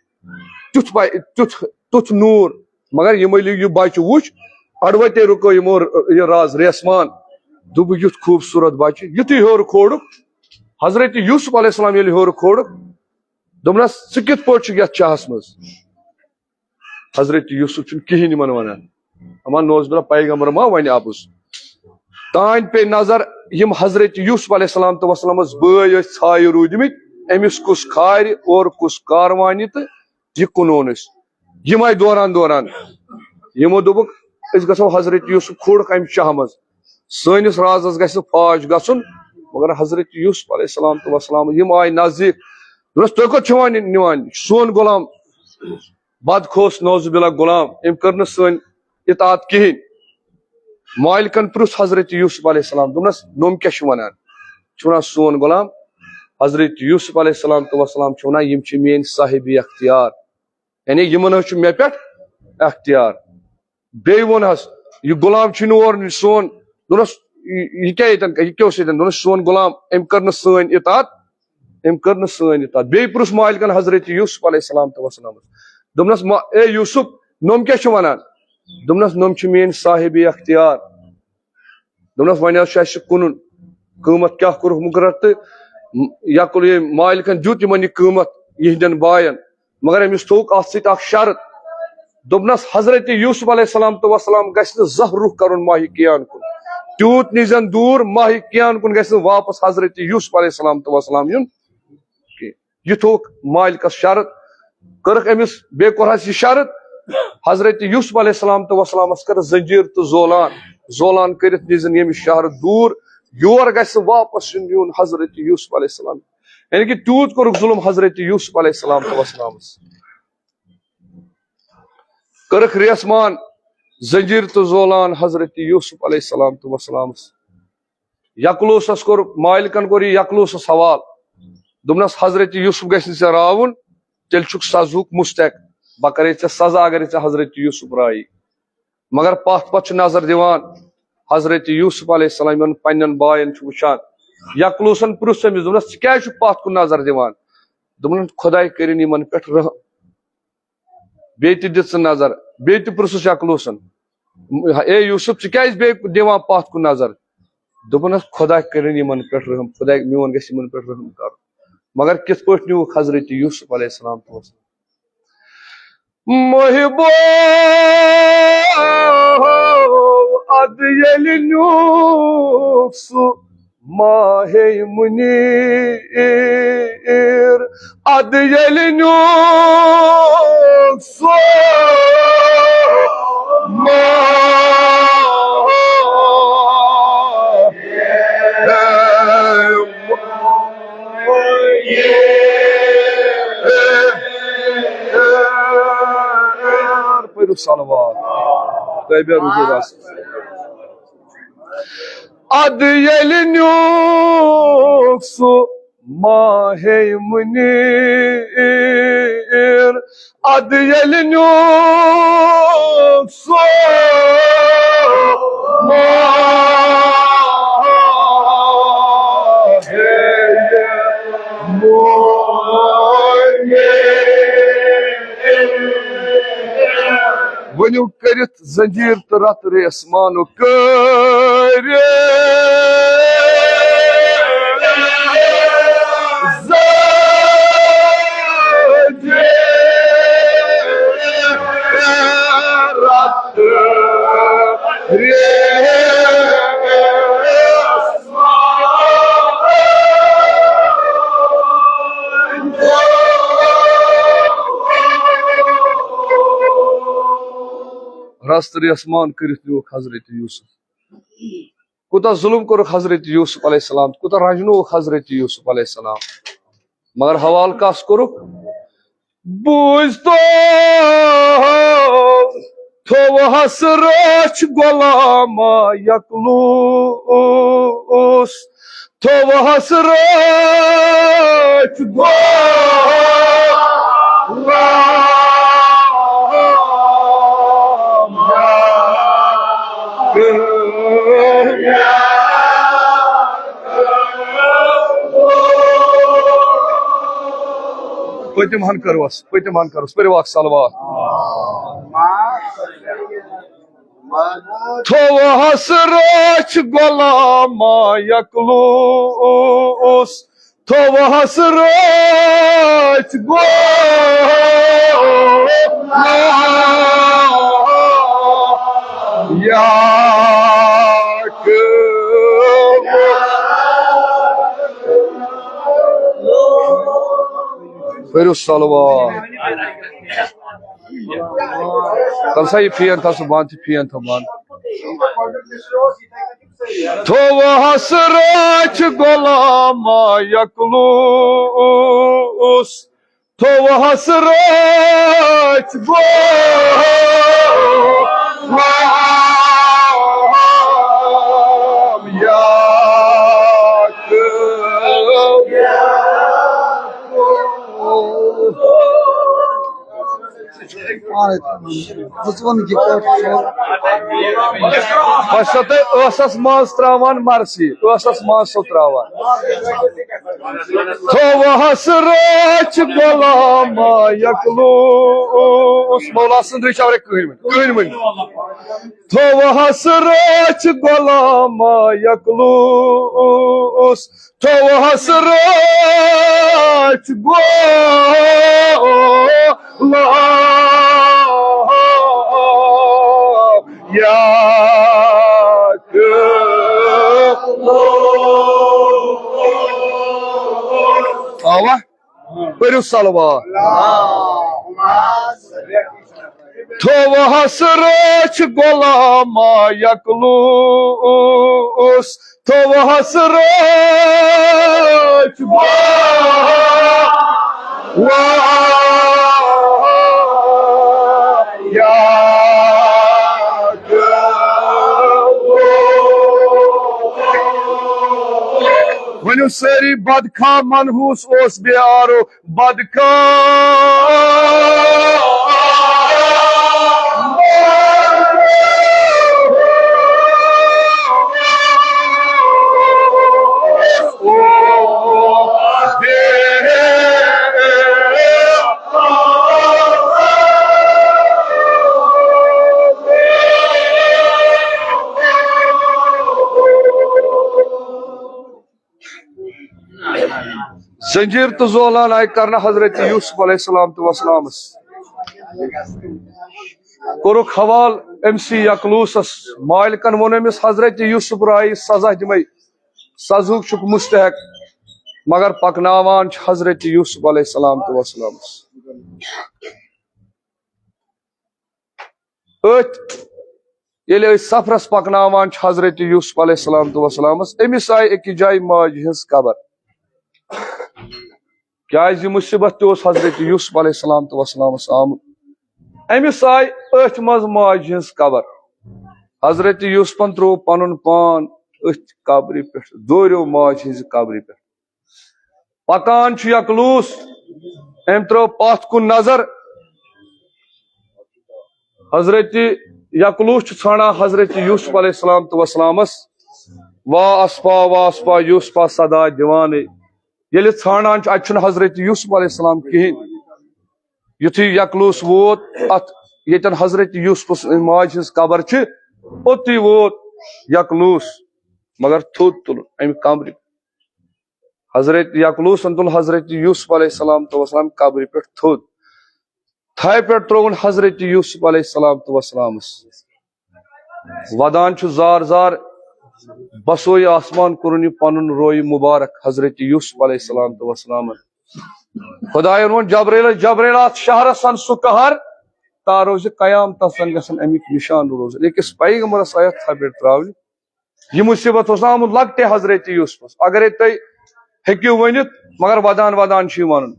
تیُتھ پے-، تیُتھ، تیُتھ نوٗر۔ مگر یِمو ییٚلہِ یہِ بَچہٕ وُچھ، اَڑٕ وَتے رُکو یِمو ر-، یہِ راز ریسمان۔ دوٚپُکھ، "یُتھ خوٗبصوٗرت بَچہٕ، یُتھُے ہیوٚر کھولُکھ۔" حضرت یوسف علیہ السلام ییٚلہِ ہیوٚر کھولُکھ، دوٚپنَس، "ژٕ کِتھ پٲٹھۍ چھُکھ یَتھ چاہَس منٛز؟" حضرت یوسف چھُنہٕ کِہیٖنۍ یِمَن وَنان۔ اَما نوز باللہ، پیغمبر ما وَنہِ اَپُز؟ تانۍ پیٚیہِ نظر، یِم حضرت یوسف علیہ السلام تہٕ وسلمس بٲے ٲسۍ ژھایہِ روٗدمٕتۍ، أمِس کُس کھارِ، اورٕ کُس کاروانہِ تہٕ یہِ کٕنون أسۍ۔ یِم آیہِ دوران دوران، یِمو دوٚپُکھ، "أسۍ گژھو حضرت یوسف کھوڑکھ اَمہِ چاہہِ منٛز، سٲنِس رازس گژھِ نہٕ فاش گژھُن۔" مگر حضرت یوسف علیہ السلام تہٕ وسلام یِم آیہِ نزدیٖک، دوٚپنَس، "تُہۍ کوٚت چھِو وۄنۍ نِوان سون غلام؟" بدخوش نعوذ باللہ غلام، أمۍ کٔر نہٕ سٲنۍ اطاعت کِہیٖنۍ۔ مالکن پرُژھ حضرت یوسف علیہ السلام، دوٚپنَس، "نوٚم کیٛاہ چھُ وَنان؟" چھُ وَنان، "سون غلام حضرت یوسف علیہ السلام تہٕ وسلام چھُ وَنان، یِم چھِ میٛٲنۍ صاحبِ اختیار، یعنی یِمن حظ چھُ مےٚ پٮ۪ٹھ اختیار۔" بیٚیہِ ووٚن حظ، "یہِ غلام چھُے نہٕ اورٕ سون۔" دوٚپنَس، "یہِ، یہِ کیٛاہ ییٚتٮ۪ن، یہِ کیٛاہ اوس ییٚتٮ۪ن؟" دوٚپنَس، "سون غلام، أمۍ کٔر نہٕ سٲنۍ اطاعت، أمۍ کٔر نہٕ سٲنۍ اطاعت۔" بیٚیہِ پرُژھ مالکن حضرت یوسف علیہ السلام تہٕ وسلامس۔ دوٚپنَس، "ما-، اے یوسف، نوٚم کیٛاہ چھِ وَنان؟" دوٚپنَس، "نوٚم چھِ میٛٲنۍ صاحبِ اختیار۔" دوٚپنَس، "وۄنۍ حظ چھُ اَسہِ کٕنُن، قۭمَتھ کیٛاہ کوٚرُکھ مُقرر؟" تہٕ یَکُل یہِ مالکن دیُت یِمَن یہِ قۭمَتھ یِہِنٛدٮ۪ن باین، مگر أمِس تھوٚوُکھ اَتھ سۭتۍ اَکھ شرط۔ دوٚپنَس، "حضرت یوسف علیہ السلام تہٕ وسلام گژھِ نہٕ زانٛہہ رُخ کَرُن ماہہِ کیان کُن۔ تیوٗت نیٖزٮ۪ن دوٗر، ماہہِ کیان کُن گژھِ نہٕ واپس حضرت یوسف علیہ السلام تہٕ وسلام یُن کینٛہہ۔" یہِ تھوٚوُکھ مالکس شرط۔ کٔرٕکھ أمِس، بیٚیہِ کوٚر حظ یہِ شرط، حضرت یوسف علیہ السلام تہٕ وسلامس کٔرٕکھ زنجیٖر تہٕ زولان، زولان کٔرِتھ نیٖزن ییٚمہِ شہرٕ دوٗر، یور گژھِ نہٕ واپس یُن یُن حضرت یوسف علیہ السلام۔ یعنی کہِ تیوٗت کوٚرُکھ ظُلم حضرت یوسف علیہ السلام تہٕ وسلامس۔ کٔرٕکھ ریسمان، زنجیٖر تہٕ زولان حضرت یوسف علیہ السلام تہٕ وسلامس۔ یقلوسس کوٚر، مالکن کوٚر یہِ یقلوسس حوالہٕ۔ دوٚپنس، "حضرت یوسف گژھِ نہٕ ژےٚ راوُن، تیٚلہِ چھُکھ سزہُک مستحق۔ بہٕ کرے ژےٚ سزا اگرے ژےٚ حضرت یوسف رایی۔" مگر پتھ پتھ چھُ نظر دِوان حضرت یوسف علیہ السلام یِمن پننٮ۪ن باین چھُ وٕچھان۔ یقلوسن پرُژھ أمِس، دوٚپنس، "ژٕ کیازِ چھُکھ پتھ کُن نظر دِوان؟" دوٚپُن، "خداے کٔرِن یِمن پٮ۪ٹھ رحم۔" بیٚیہِ تہِ دِژ نظر، بیٚیہِ تہِ پرُژھُس یقلوسن، "اے یوسف، ژٕ کیازِ بیٚیہِ دِوان پتھ کُن نظر؟" دوٚپُن، "خدا کٔرِن یِمن پٮ۪ٹھ رحم، خدا میون گژھِ یِمن پٮ۪ٹھ رحم کرُن۔" مگر کِتھ پٲٹھۍ نیوٗکھ حضرت یوسف علیہ السلام تہٕ وسلم؟ محبو، اد ییٚلہِ نیوٗکھ سُہ ماہے منیر، اد ییٚلہِ نیوٗکھ سُہ ماہے منیر۔ پٔرِو صلوات۔ تۄہہِ بیٚہہ روٗزِو رَس۔ اد ییٚلہِ نیوٗکھ سُہ ماہے منیر، اد ییٚلہِ نیوٗکھ سُہ ماہے منیر۔ ؤنِو کٔرِتھ زنجیر تہٕ رت ریسمانُک کٔرِتھ۔ زنجیر رت ریسمان۔ رست ریسمان کٔرِتھ نیوٗکھ حضرت یوسف۔ کوٗتاہ ظُلُم کوٚرُکھ حضرت یوسف علیہ السلام، کوٗتاہ رجنووُکھ حضرت یوسف علیہ السلام۔ مگر حوالہٕ کس کوٚرُکھ؟ بوٗزتو تھووہس رٲچھ غلام یقلوس، تھووہس رٲچھ غلام۔ پٔتِم ہن کٔرٕوس، پٔتِم ہن کٔرٕوس، پٔرِو اکھ صلوات۔ تھووہس رٲچھ غلامہ یقلوس، تھووہس رٲچھ غلامہ یقلوس۔ پٔرِو صلوات۔ کر سا یہِ فین تھاو سُہ بنٛد، یہِ فین تھاو بنٛد۔ تھووہس رٲچھ غلامہ یقلوس، تھووہس رٲچھ غلام یقلوس۔ پانے تھاوان۔ زٕ ژٕ وَن یہِ کَتھ چھِ۔ بہٕ چھُسو تۄہہِ ٲسَس منٛز ترٛاوان مرثی، ٲسَس منٛز چھُسو ترٛاوان۔ تھووہس رٲچھ غلام یقلوس۔ مولا سٕنٛز رِچھ آورے کٕہٕنۍ ؤنۍ، کٕہٕنۍ ؤنۍ۔ تھووہس رٲچھ غلام یقلوس۔ تھووہس رٲچھ غلام یقلوس۔ آوا؟ پٔرِو صلوات۔ تھووہس رٲچھ غلام یقلوس، تھووہس رٲچھ غلام یقلوس۔ ؤنِو سٲری، بدخواہ منحوس اوس بے آرو، بدخواہ۔ زنجیر تہٕ زولان آیہِ کرنہٕ حضرت یوسف علیہ السلام تہٕ وسلامس۔ کوٚرُکھ حوالہٕ أمۍ سی یقلوسس۔ مالکن ووٚن أمِس، حضرت یوسف رایہِ سزا دِمے، سزہُک چھُکھ مستحق، مگر پکناوان چھِ حضرت یوسف علیہ السلام تہٕ وسلامس۔ أتھۍ ییٚلہِ أسۍ سفرس پکناوان چھِ حضرت یوسف علیہ السلام تہٕ وسلامس، أمِس آیہِ أکِس جایہِ ماجہِ ہٕنٛز قبر۔ کیازِ یہِ مُصیبت تہِ اوس حضرت یوسف علیہ السلام تہٕ وسلامس آمُت۔ أمِس آیہِ أتھۍ منٛز ماجہِ ہٕنٛز قبر۔ حضرت یوسفن ترٛوو پنُن پان أتھۍ قبرِ پٮ۪ٹھ، دوریو ماجہِ ہٕنٛزِ قبرِ پٮ۪ٹھ۔ پکان چھُ یقلوس، أمۍ ترٲو پتھ کُن نظر۔ حضرت یقلوس چھُ ژھانڈان حضرت یوسف علیہ السلام تہٕ وسلامس، وا اسفا، وا اسفا، یوسفا صدا دِوانٕے۔ ییٚلہِ ژھانڈان چھُ، اتہِ چھُنہٕ حضرت یوسف علیہ السلام کِہینۍ۔ یُتھُے یقلوس ووت اتھ، ییٚتٮ۪ن حضرت یوسفس ماجہِ ہٕنٛز قبر چھِ، اوٚتُے ووت یقلوس، مگر تھوٚد تُلُن امہِ قبرِ۔ حضرت یقلوسن تُل حضرت یوسف علیہ السلام تہٕ وسلام قبرِ پٮ۪ٹھ تھوٚد۔ تھایہِ پٮ۪ٹھ ترٛووُن حضرت یوسف علیہ السلام تہٕ وسلامس۔ ودان چھُ زار زار، بسوے آسمان کوٚرُن یہِ پنُن روے مبارک حضرت یوسف علیہ السلام تہٕ وسلامن۔ خدایَن ووٚن جبرائیلس، جبرائیل، اتھ شہرس ان سُہ قہر، تا روزِ قیامتس تام گژھن امیِکۍ نشان روزٕنۍ۔ أکِس پیغمبرس آیتھ تھپٮ۪ٹھ تراونہِ۔ یہِ مصیبت اوس نہٕ آمُت لۄکٹہِ حضرت یوسفس۔ اگرے تُہۍ ہیٚکِو ؤنِتھ، مگر ودان ودان چھُ یہِ ونُن۔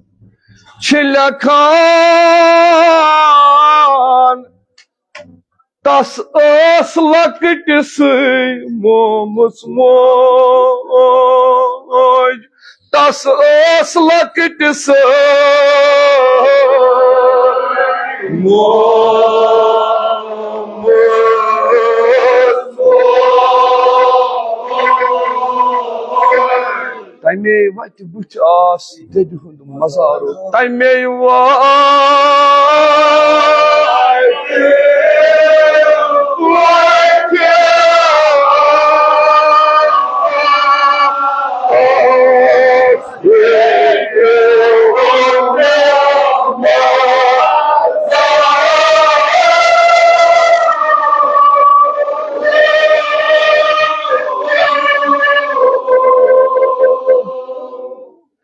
چھِ لیکھان، تس ٲس لۄکٹہِ سٕے مومٕژ موج۔ تس ٲس لۄکٹہِ سٕے مومٕژ۔ اَمے وَتہِ بُتھِ آس دٮ۪دِ ہُنٛد مزارو۔ تَمے وَتہِ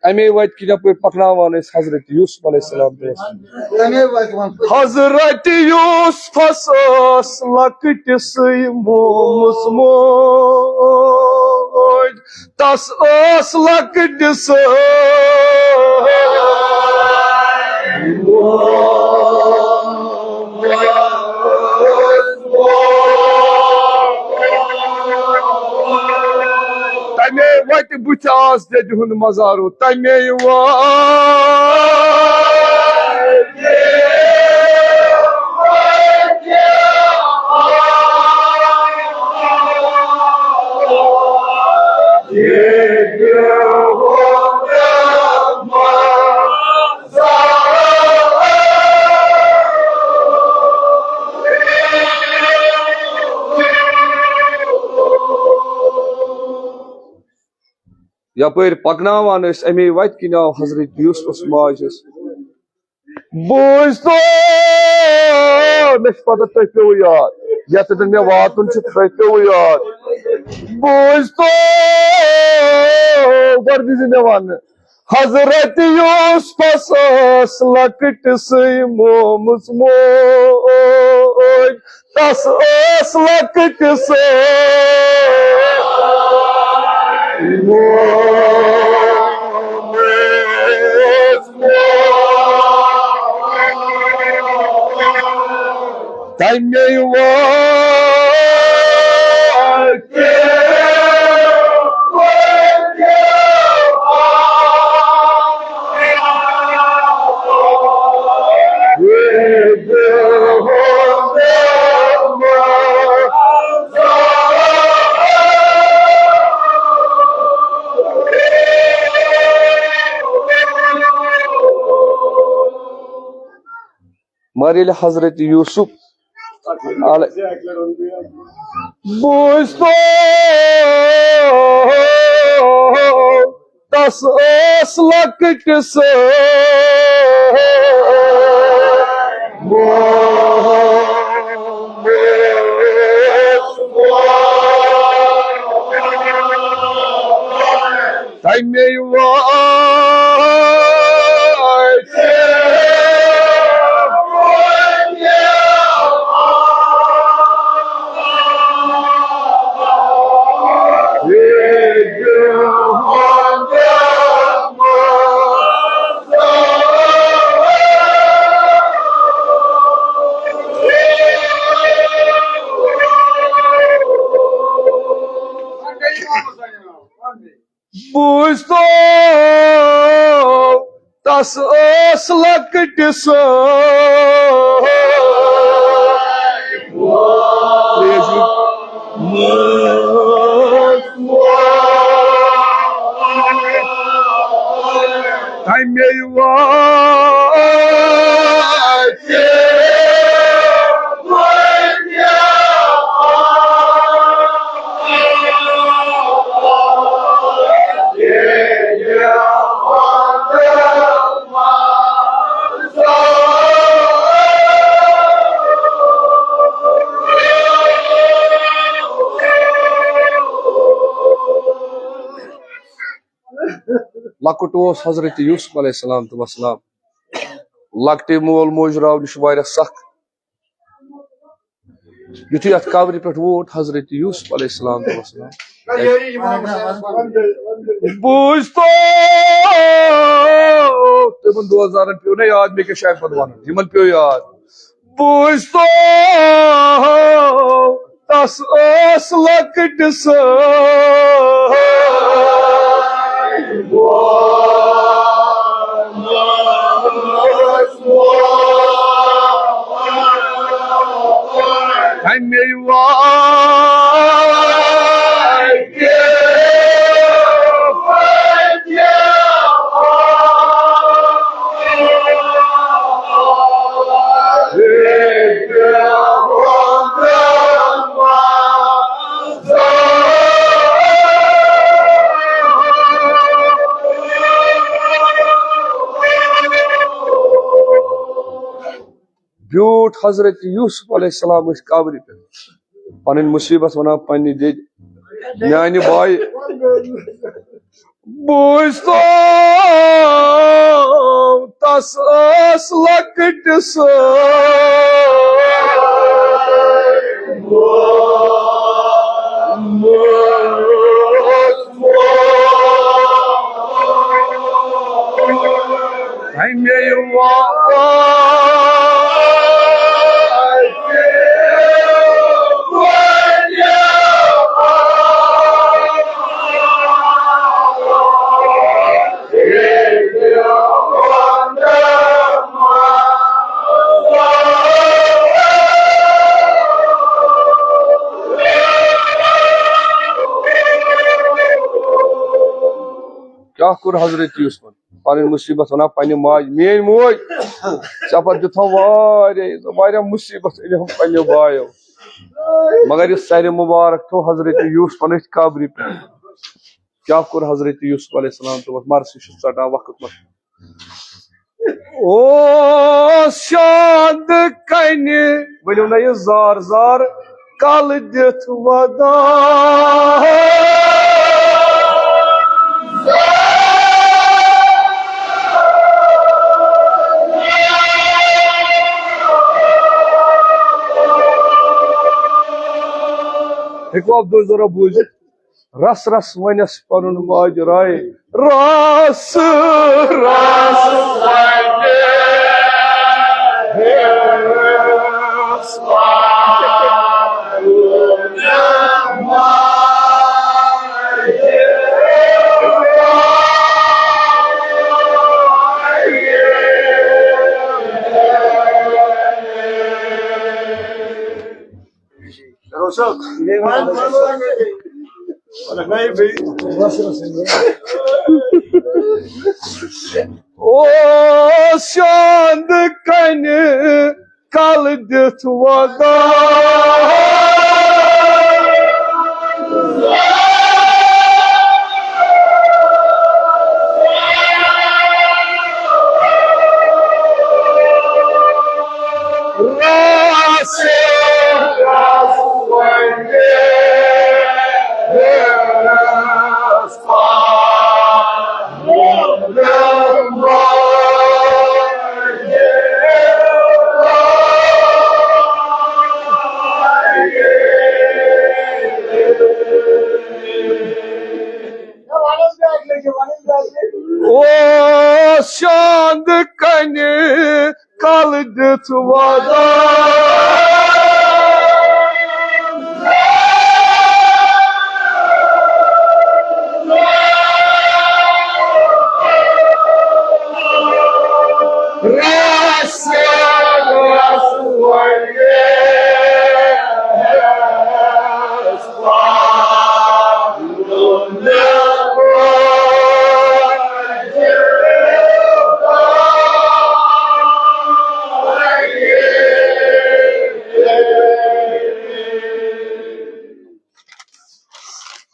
اَمے وَتہِ کِنۍ یَپٲرۍ پَکناوان ٲسۍ حضرت یوسف علیہ السلام تہِ ٲسۍ۔ اَمے وَتہِ وَن۔ حضرت یوسفس ٲس لۄکٹِسٕے مومٕژ موج، تس ٲس لۄکٹِسٕے مومٕژ موج۔ تَمے وَتہِ بُتھِ آس دٮ۪دِ ہُنٛد مزارو، تَمے وَتہِ۔ یپٲرۍ پکناوان ٲسۍ، اَمے وَتہِ کِنۍ آو حضرت یوسفس ماجہِ ہٕنٛز۔ بوٗزتو، مےٚ چھِ پتہ تۄہہِ پیوٚو یاد، یَتٮ۪تھ مےٚ واتُن چھُ، تۄہہِ پیوٚو یاد۔ بوٗزتو، گۄڈٕ دِژ مےٚ وَنہٕ، حضرت یوسفس ٲس لۄکٹِسٕے مومٕژ موج، تس ٲس لۄکٹِسٕے مومٕژ موج۔ تَمے وَتہِ۔ مگر ییٚلہِ حضرت یوسف علیہ، بوٗزتو، تس ٲس لۄکٹِسٕے مومٕژ موج۔ تَمے وَتہِ۔ بوٗزتو، تس ٲس لۄکٹِسٕے مومٕژ موج۔ تَمے وَتہِ۔ لۄکُٹ اوس حضرت یوسف علیہ السلام تہٕ وسلام۔ لۄکٹہِ مول موج راونہِ چھُ واریاہ سخ۔ یُتھُے اَتھ قبرِ پٮ۪ٹھ ووت حضرت یوسف علیہ السلام تہٕ وسلام۔ بوٗزتو، تِمن دوستدارن پیوٚو نہ یاد، مےٚ کیٛاہ چھُ اَمہِ پتہٕ وَنُن، یِمن پیوٚو یاد۔ بوٗزتو، تس ٲس لۄکٹِسٕے مومٕژ موج۔ تَمے وَتہِ۔ بیوٗٹھ حضرت یوسف علیہ السلام أتھۍ قبرِ پٮ۪ٹھ، پنٕنۍ مُصیٖبت ونان پننہِ دٮ۪دِ، میانہِ بایہِ، بوٗزۍ تو تس ٲس لۄکٕٹ سٲے۔ اَمے وارِ کیٛاہ کوٚر حضرت یوسفن؟ پنٕنۍ مُصیٖبت ونان پننہِ ماجہِ، میٲنۍ موج، ژےٚ پتہٕ دیُتتھ واریاہ، واریاہ مُصیٖبت أنِم پننیو بایو، مگر یُس سرِ مُبارک تھوٚو حضرت یوسفن أتھۍ قبرِ پٮ۪ٹھ۔ کیٛاہ کوٚر حضرت یوسف علیہ السلام؟ دوٚپُکھ، مر، سُہ چھُ ژٹان وقت مۄکلیو۔ اوس شاندٕ کنہِ، ؤلِو نہ یہِ زار زار کلہٕ دِتھ ودان۔ ہیٚکوا عبدالزرا بوٗزِتھ؟ رس رس ونس پنُن ماجہِ راے، رس رس ونس پنُن ماجہِ راے۔ اوس شاندٕ کنہِ کلہٕ دِتھ ودان۔ اوس شاندٕ کنہِ کلہٕ دِتھ ودان۔ رس رس ونس پنُن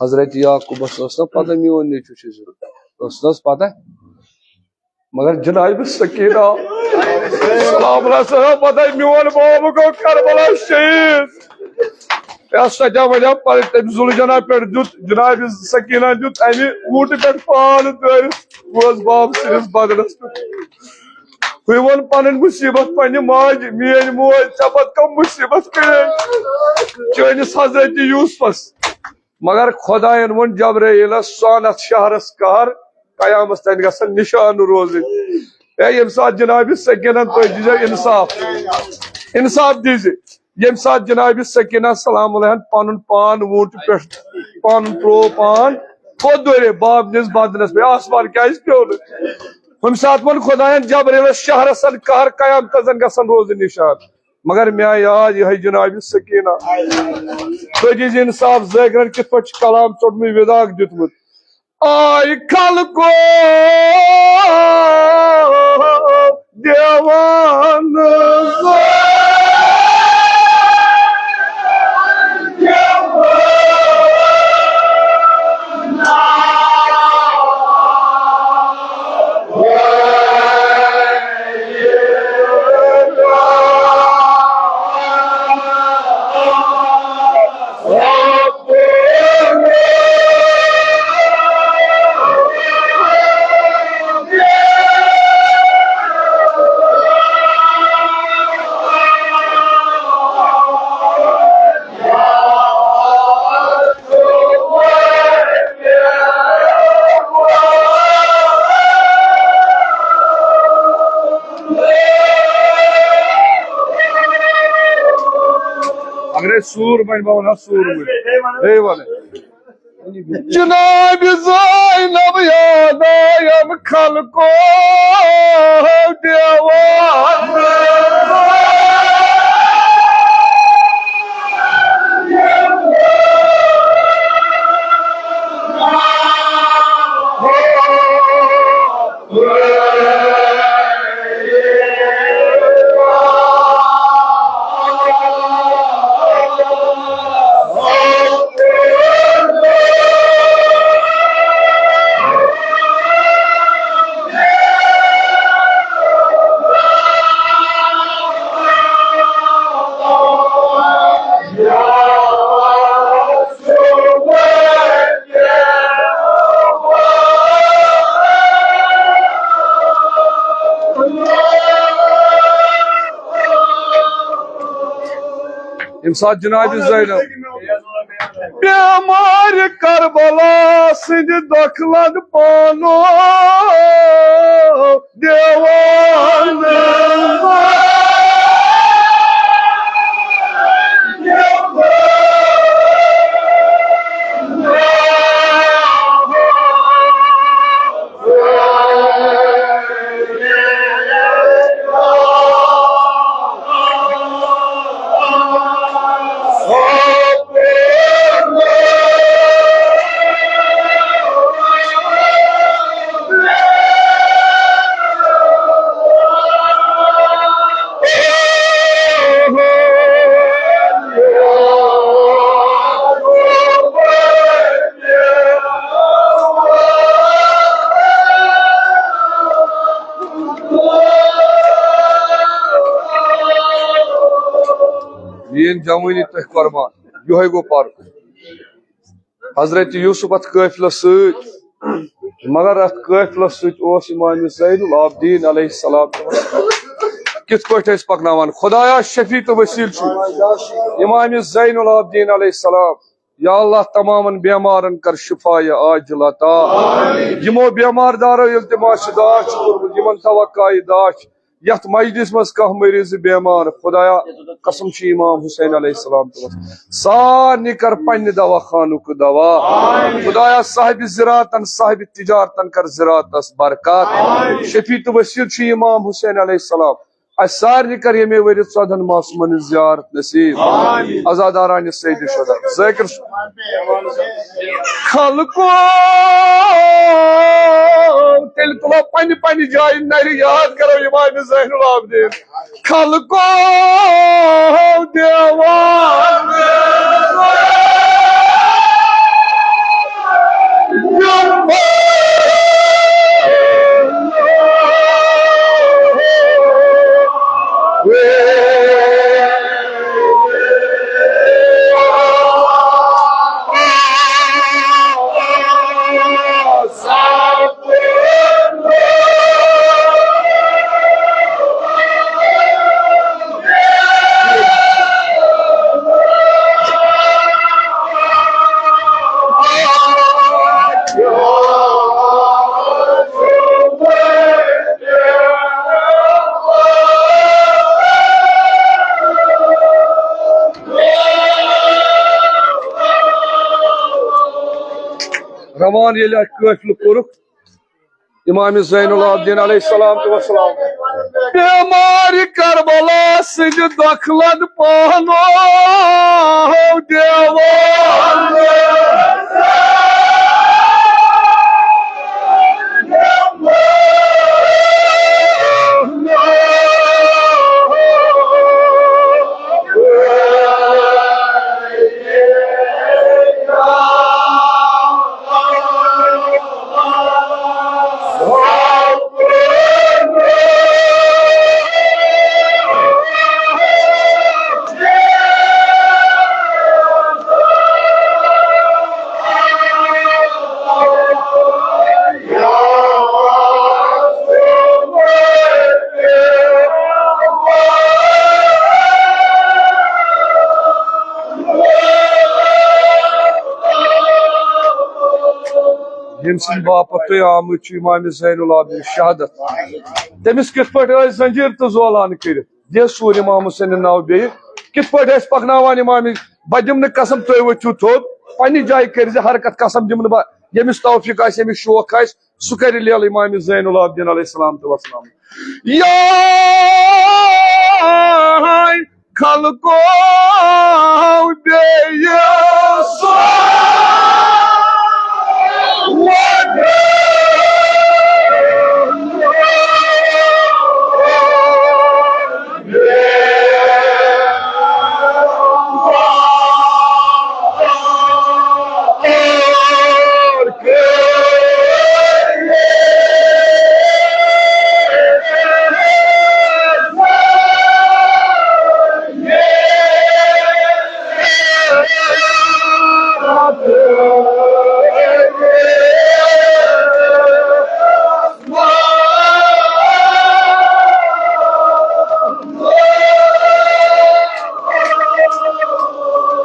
حضرت یعقوبس ٲس نہ پتہ میون نیٚچو چھُ زِندٕ؟ ٲس نہ حظ پتہ؟ مگر جناب سکینہ سلام اللہ علیہا پتہ میون باب گوٚو کربلا شہید۔ یا سجا وجہ پر تٔمۍ ذوالجناح پٮ۪ٹھ دیُت، جناب سکینہ دیُت امہِ ووٗٹہٕ پٮ۪ٹھ پان دٲرِتھ، بوز باب سٕنٛدِس بدنس پٮ۪ٹھ۔ ہُہ ووٚن پنٕنۍ مُصیٖبت پننہِ ماجہِ، میٲنۍ موج، ژےٚ پتہٕ کۄم مُصیٖبت پیٚیہِ چٲنِس حضرت یوسفس؟ مگر خۄداین ووٚن جبرائیلس، سُہ اَن اَتھ شہرس قہر، قیامس تانۍ گژھن نشان روزٕنۍ۔ اے، ییٚمہِ ساتہٕ جناب سکینن تُہۍ دیٖزیو انصاف، انصاف دیٖزِ۔ ییٚمہِ ساتہٕ جناب سکینہ سلام علیہن پنُن پان ووٗٹہٕ پٮ۪ٹھ پنُن ترٛوو پان، کوٚت دورے؟ باب نِس بدنس پٮ۪ٹھ۔ آسمان کیازِ پیوٚو نہٕ؟ ہُمہِ ساتہٕ ووٚن خۄداین جبرائیلس، شہرس اَن قہر، قیامتس زن گژھن روزٕنۍ نشان۔ مگر مےٚ آیہِ یاد یِہوٚے جناب سکینہ۔ تُہۍ دیٖزِ انصاف، ذٲکرن کِتھ پٲٹھۍ چھُ کلام ژوٚٹمُت، وداع دیُتمُت۔ آے خلقو دیوان سوٗر بَنہِ، بہٕ وَنہٕ ہا سوٗر ؤنِتھ۔ ہے وَلہٕ۔ جناب زینب یاد آیم خلقو دیوان۔ ییٚمہِ ساتہٕ جناب زینب بیمار کربلا سٕنٛدِ دۄکھٕ لد پانو دیوان۔ میٲنۍ جوٲنی تۄہہِ قۄربان۔ یِہوٚے گوٚو پَرُن۔ حضرت یوسف اتھ قٲفلس سۭتۍ، مگر اتھ قٲفلس سۭتۍ اوس امام زین العابدین علیہ السلام۔ کِتھ پٲٹھۍ ٲسۍ پکناوان؟ خدایا، شفیع تہٕ وسیل چھُ امام زین العابدین علیہ السلام۔ یا اللہ، تمامن بیمارن کر شفا یا عاجل عطا۔ یِمو بیمار دارو ییٚلہِ تہِ ماسہِ دعا چھُ کوٚرمُت، یِمن توقع دعا چھِ، یتھ مجلس منٛز کانٛہہ مریض بیمار، خدایا، قسم چھُ امام حسین علیہ السلام تہٕ سارنٕے کر پننہِ دوا خانُک دوا۔ خدایا، صاحب زراعتن، صاحب تجارتن کر زراعتس برکت۔ شفیع تہٕ وسیل چھُ امام حسین علیہ السلام۔ اسہِ سارنٕے کر ییٚمے ؤرۍ ژۄدہن معصومن ہٕنٛز زیارت نصیب۔ عزادارانہِ سید شہدا۔ ذٲکر صٲب۔ خلقو، تیٚلہِ تُلو پننہِ پننہِ جایہِ نرِ، یاد کرو امام زین العابدین۔ خلقو دیوان۔ روان ییٚلہِ اَتہِ قٲفلہٕ کوٚرُکھ، امام زین العابدین علیہ السلام تہٕ وسلام۔ بیمار کربلا سٕنٛدِ دۄکھٕ لد پانو دیوان۔ ییٚمہِ سٕنٛدِ باپتھ تُہۍ آمٕتۍ چھِو، امام زین العابدین شہادت، تٔمِس کِتھ پٲٹھۍ ٲسۍ زنجیٖر تہٕ زولان کٔرِتھ؟ دِ سوٗر امام حسین ناو بیٚیہِ۔ کِتھ پٲٹھۍ ٲسۍ پکناوان امام بہٕ دِمہٕ نہٕ قسم، تُہۍ ؤتھِو تھوٚد، پننہِ جایہِ کٔرۍ زِ حرکت، قسم دِمہٕ نہٕ بہٕ۔ ییٚمِس توفیق آسہِ، ییٚمِس شوق آسہِ، سُہ کَرِ لیلہٕ امام زین العابدین علیہ السلام تہٕ وسلام۔ یا خلقو بیٚیہِ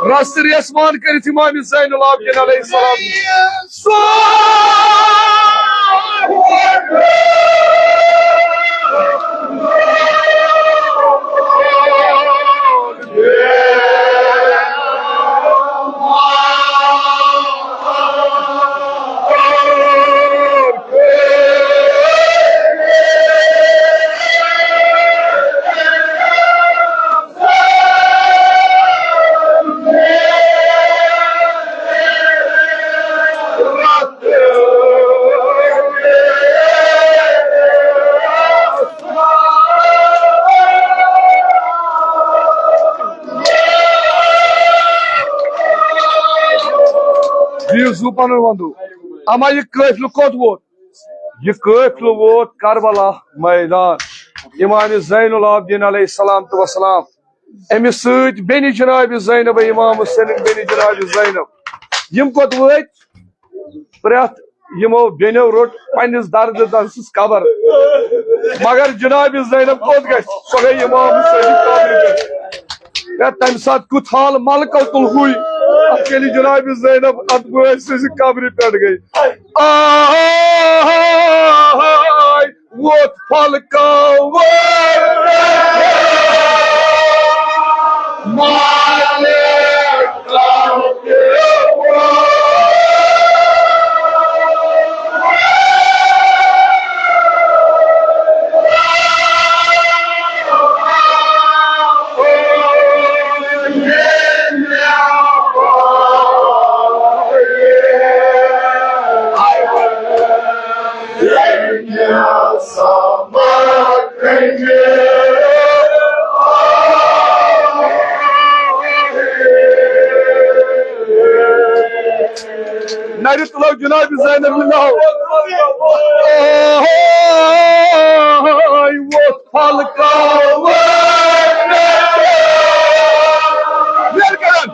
رس ریسمان کٔرِتھ امام زین العابدین علیہ السلام۔ دِیِو زُو پَنُن وَندُو۔ اَما یہِ قٲفلہٕ کوٚت ووت؟ یہِ قٲفلہٕ ووت کربلا مٲدان۔ امام زین العابدین علیہ السلام تہٕ وسلام، أمِس سۭتۍ بیٚنہِ جناب زینب، امام حسینٕنۍ بیٚنہِ جناب زینب، یِم کوٚت وٲتۍ؟ پرٛٮ۪تھ یِمو بیٚنیو روٚٹ پننِس دردٕ دَنٛد سٕنٛز قبر، مگر جناب زینب کوٚت گژھِ؟ سۄ گٔے امام حسینٕنۍ قبرِ پٮ۪ٹھ۔ ہے، تَمہِ ساتہٕ کیُتھ حال ملکہ تُلہُے، اَتھ ییٚلہِ جناب زینب اَتھ بٲے سٕنٛزِ قبرِ پٮ۪ٹھ گٔے۔ آے ووت پھلکاوان مالک۔ نرِ تُلو جناب زینب ناو۔ آے ووت پھلکاوان۔ ویر کرن۔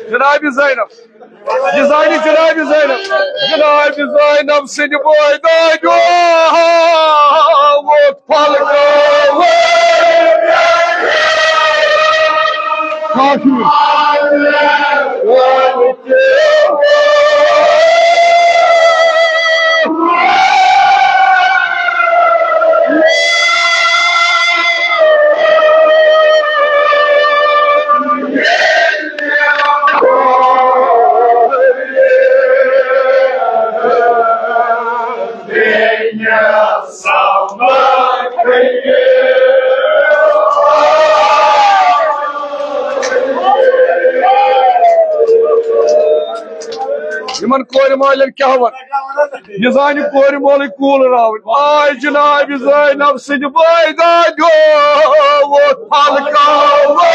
جناب زینب، یہِ زانہِ جناب زینب، جناب زینب سٕنٛدِ بٲے دادیو ووت پھل گٲو۔ کافی۔ یِمن کورِ مالٮ۪ن کیٛاہ وَنہٕ؟ یہِ زانہِ کورِ مولٕے کوٗل راوٕنۍ۔ آے جناب زینب سٕنٛدِ بٲے دادیو ووت پھل کاوٕ۔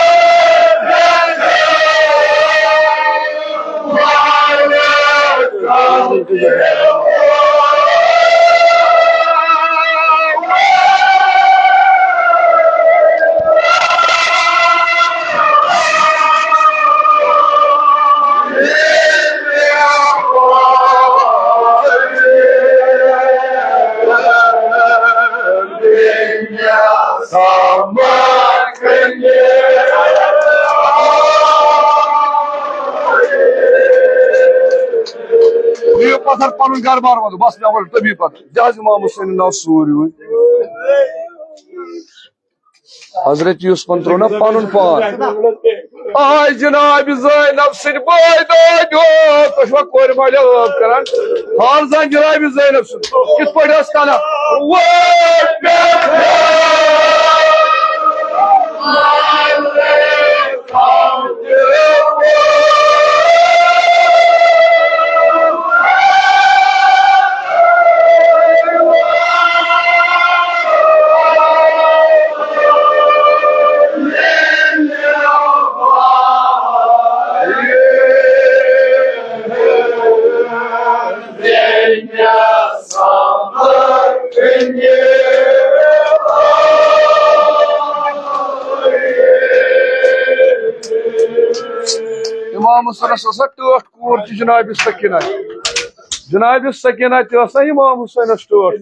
یہِ پتھر پنُن گرٕ بار وَنہٕ، بس مےٚ وَن تٔمی پتہٕ۔ جہاز امام حسین ناو سوٗر یِوان۔ حضرت یوسفن ترٛوو نا پنُن پان۔ آے جناب زینب سٕنٛدۍ بٲے دٲدیو، تُہۍ چھِوا کورِ مالہِ عٲب کران؟ حال زن جناب زینب سُنٛد کِتھ پٲٹھۍ ٲس کران؟ وٲے پٮ۪ٹھ۔ امام حسنس ٲس نا ٹٲٹھ کوٗر تہِ جناب سکینہ۔ جناب سکینہ تہِ ٲس نا امام حسینس ٹٲٹھ کوٗر۔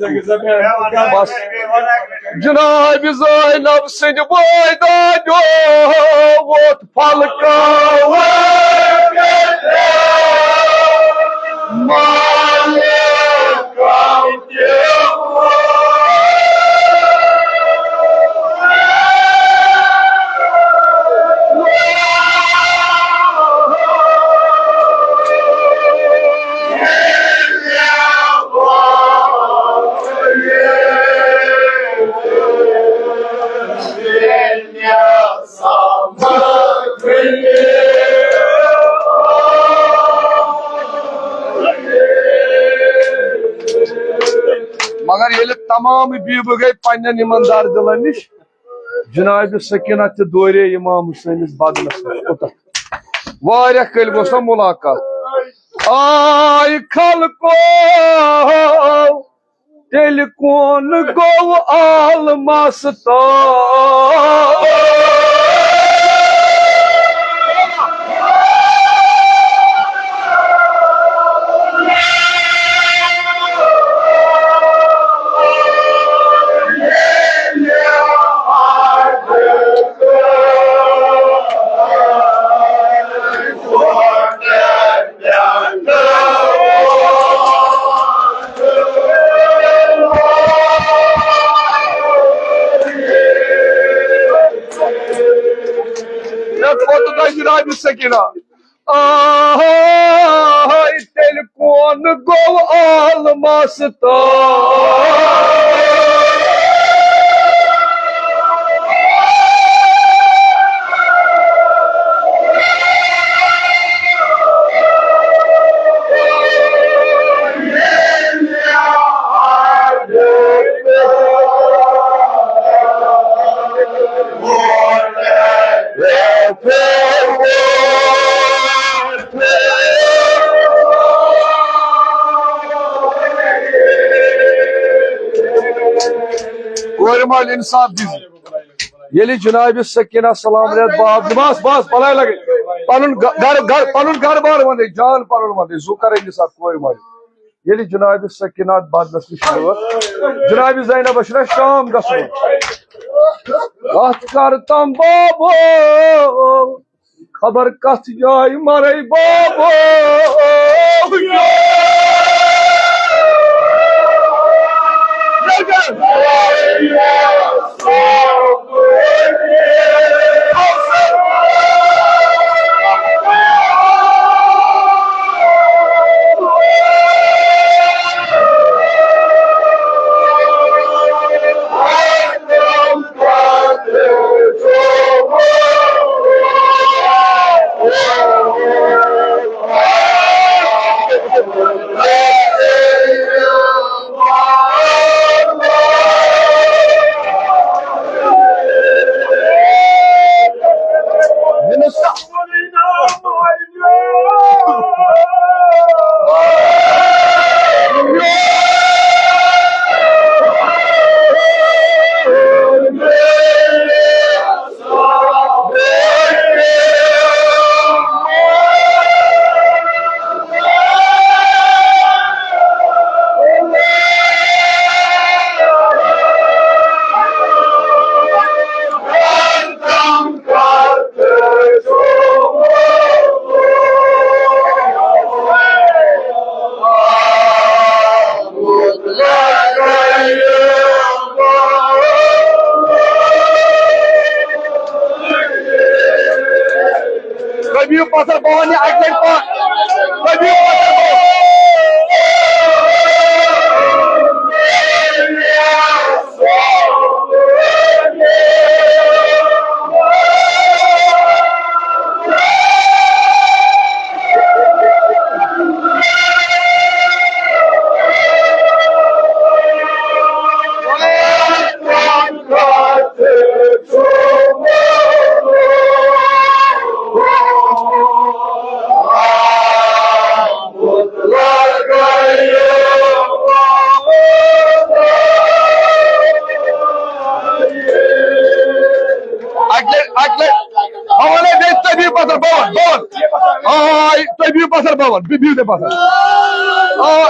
بس جناب زینب سٕنٛدِ بٲے دادیو ووت پھل کاوٕ مالہِ۔ مگر ییٚلہِ تمام بیبہٕ گٔے پننٮ۪ن یِمن دردِلن نِش، جناب سکینہ تہِ دورے امام حسینس بدنس پٮ۪ٹھ اوٚتتھ۔ واریاہ کٲلۍ گوٚو سۄ ملاقات۔ آے خلقو، تیٚلہِ کون گوٚو آل مستان؟ مےٚ کھوٚت نہ جناب سکینہ۔ آہاے، تیٚلہِ کون گوٚو عالمس تام؟ کورِ مالہِ انصاف دِژ۔ ییٚلہِ جناب سکینہ سلام علیہ باب، بس، بس، بلاے لگے۔ پنُن گ-، گرٕ، گرٕ، پنُن گرٕ بار وندے، جان پنُن وندے، زو کرے انصاف کورِ مالہِ۔ ییٚلہِ جناب سکینہ بدنس نِش وٲژ، جناب زینبس چھُنہ شام گژھُن۔ اتھ کر تام بابو، خبر کتھ جایہِ مرے بابو۔ پتھر بوان، یہِ اکہِ لٹہِ پتھ۔ تُہۍ بِہِو پتھر بوان۔ اکہِ لٹہِ، اکہِ لٹہِ۔ بہٕ وَنَے بیٚیہِ، تُہۍ بِہِو پَتھر، بہٕ وَنہٕ، بہٕ وَنہٕ۔ آ، تُہۍ بِہِو پَتھر، بہٕ وَنہٕ، بِہِو تُہۍ پَتھر۔ آ۔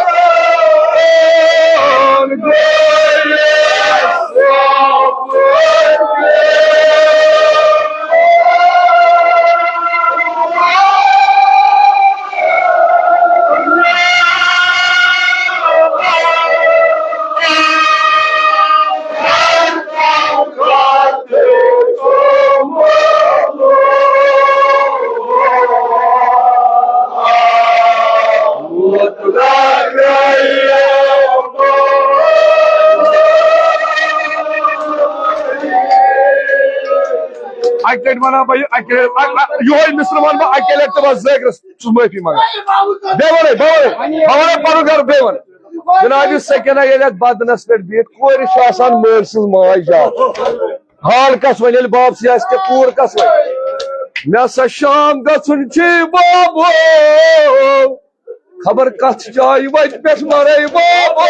اکہِ لٹہِ ونہٕ ہا بہٕ یہِ، اکہِ لٹہِ، اَ-، اَ-، یِہوٚے مِصرٕ ونہٕ بہٕ اکہِ لٹہِ تہٕ بس زٲگرس چھُس معٲفی منٛگان۔ بیٚیہِ وَنَے، بہٕ وَنَے، بہٕ وَنَے پَنُن گرٕ بیٚیہِ وَنہٕ۔ جناب، یُس سکینہ ییٚلہِ اَتھ بدنَس پٮ۪ٹھ بِہِتھ، کورِ چھِ آسان مٲلۍ سٕنٛز ماے زیادٕ۔ حال کَس وَنہِ ییٚلہِ بابسٕے آسہِ کینٛہہ، کوٗر کَس وَنہِ؟ مےٚ ہسا شام گژھُن چھُے بابو، خبر کَتھ جایہِ وَتہِ پٮ۪ٹھ مَرَے بابو۔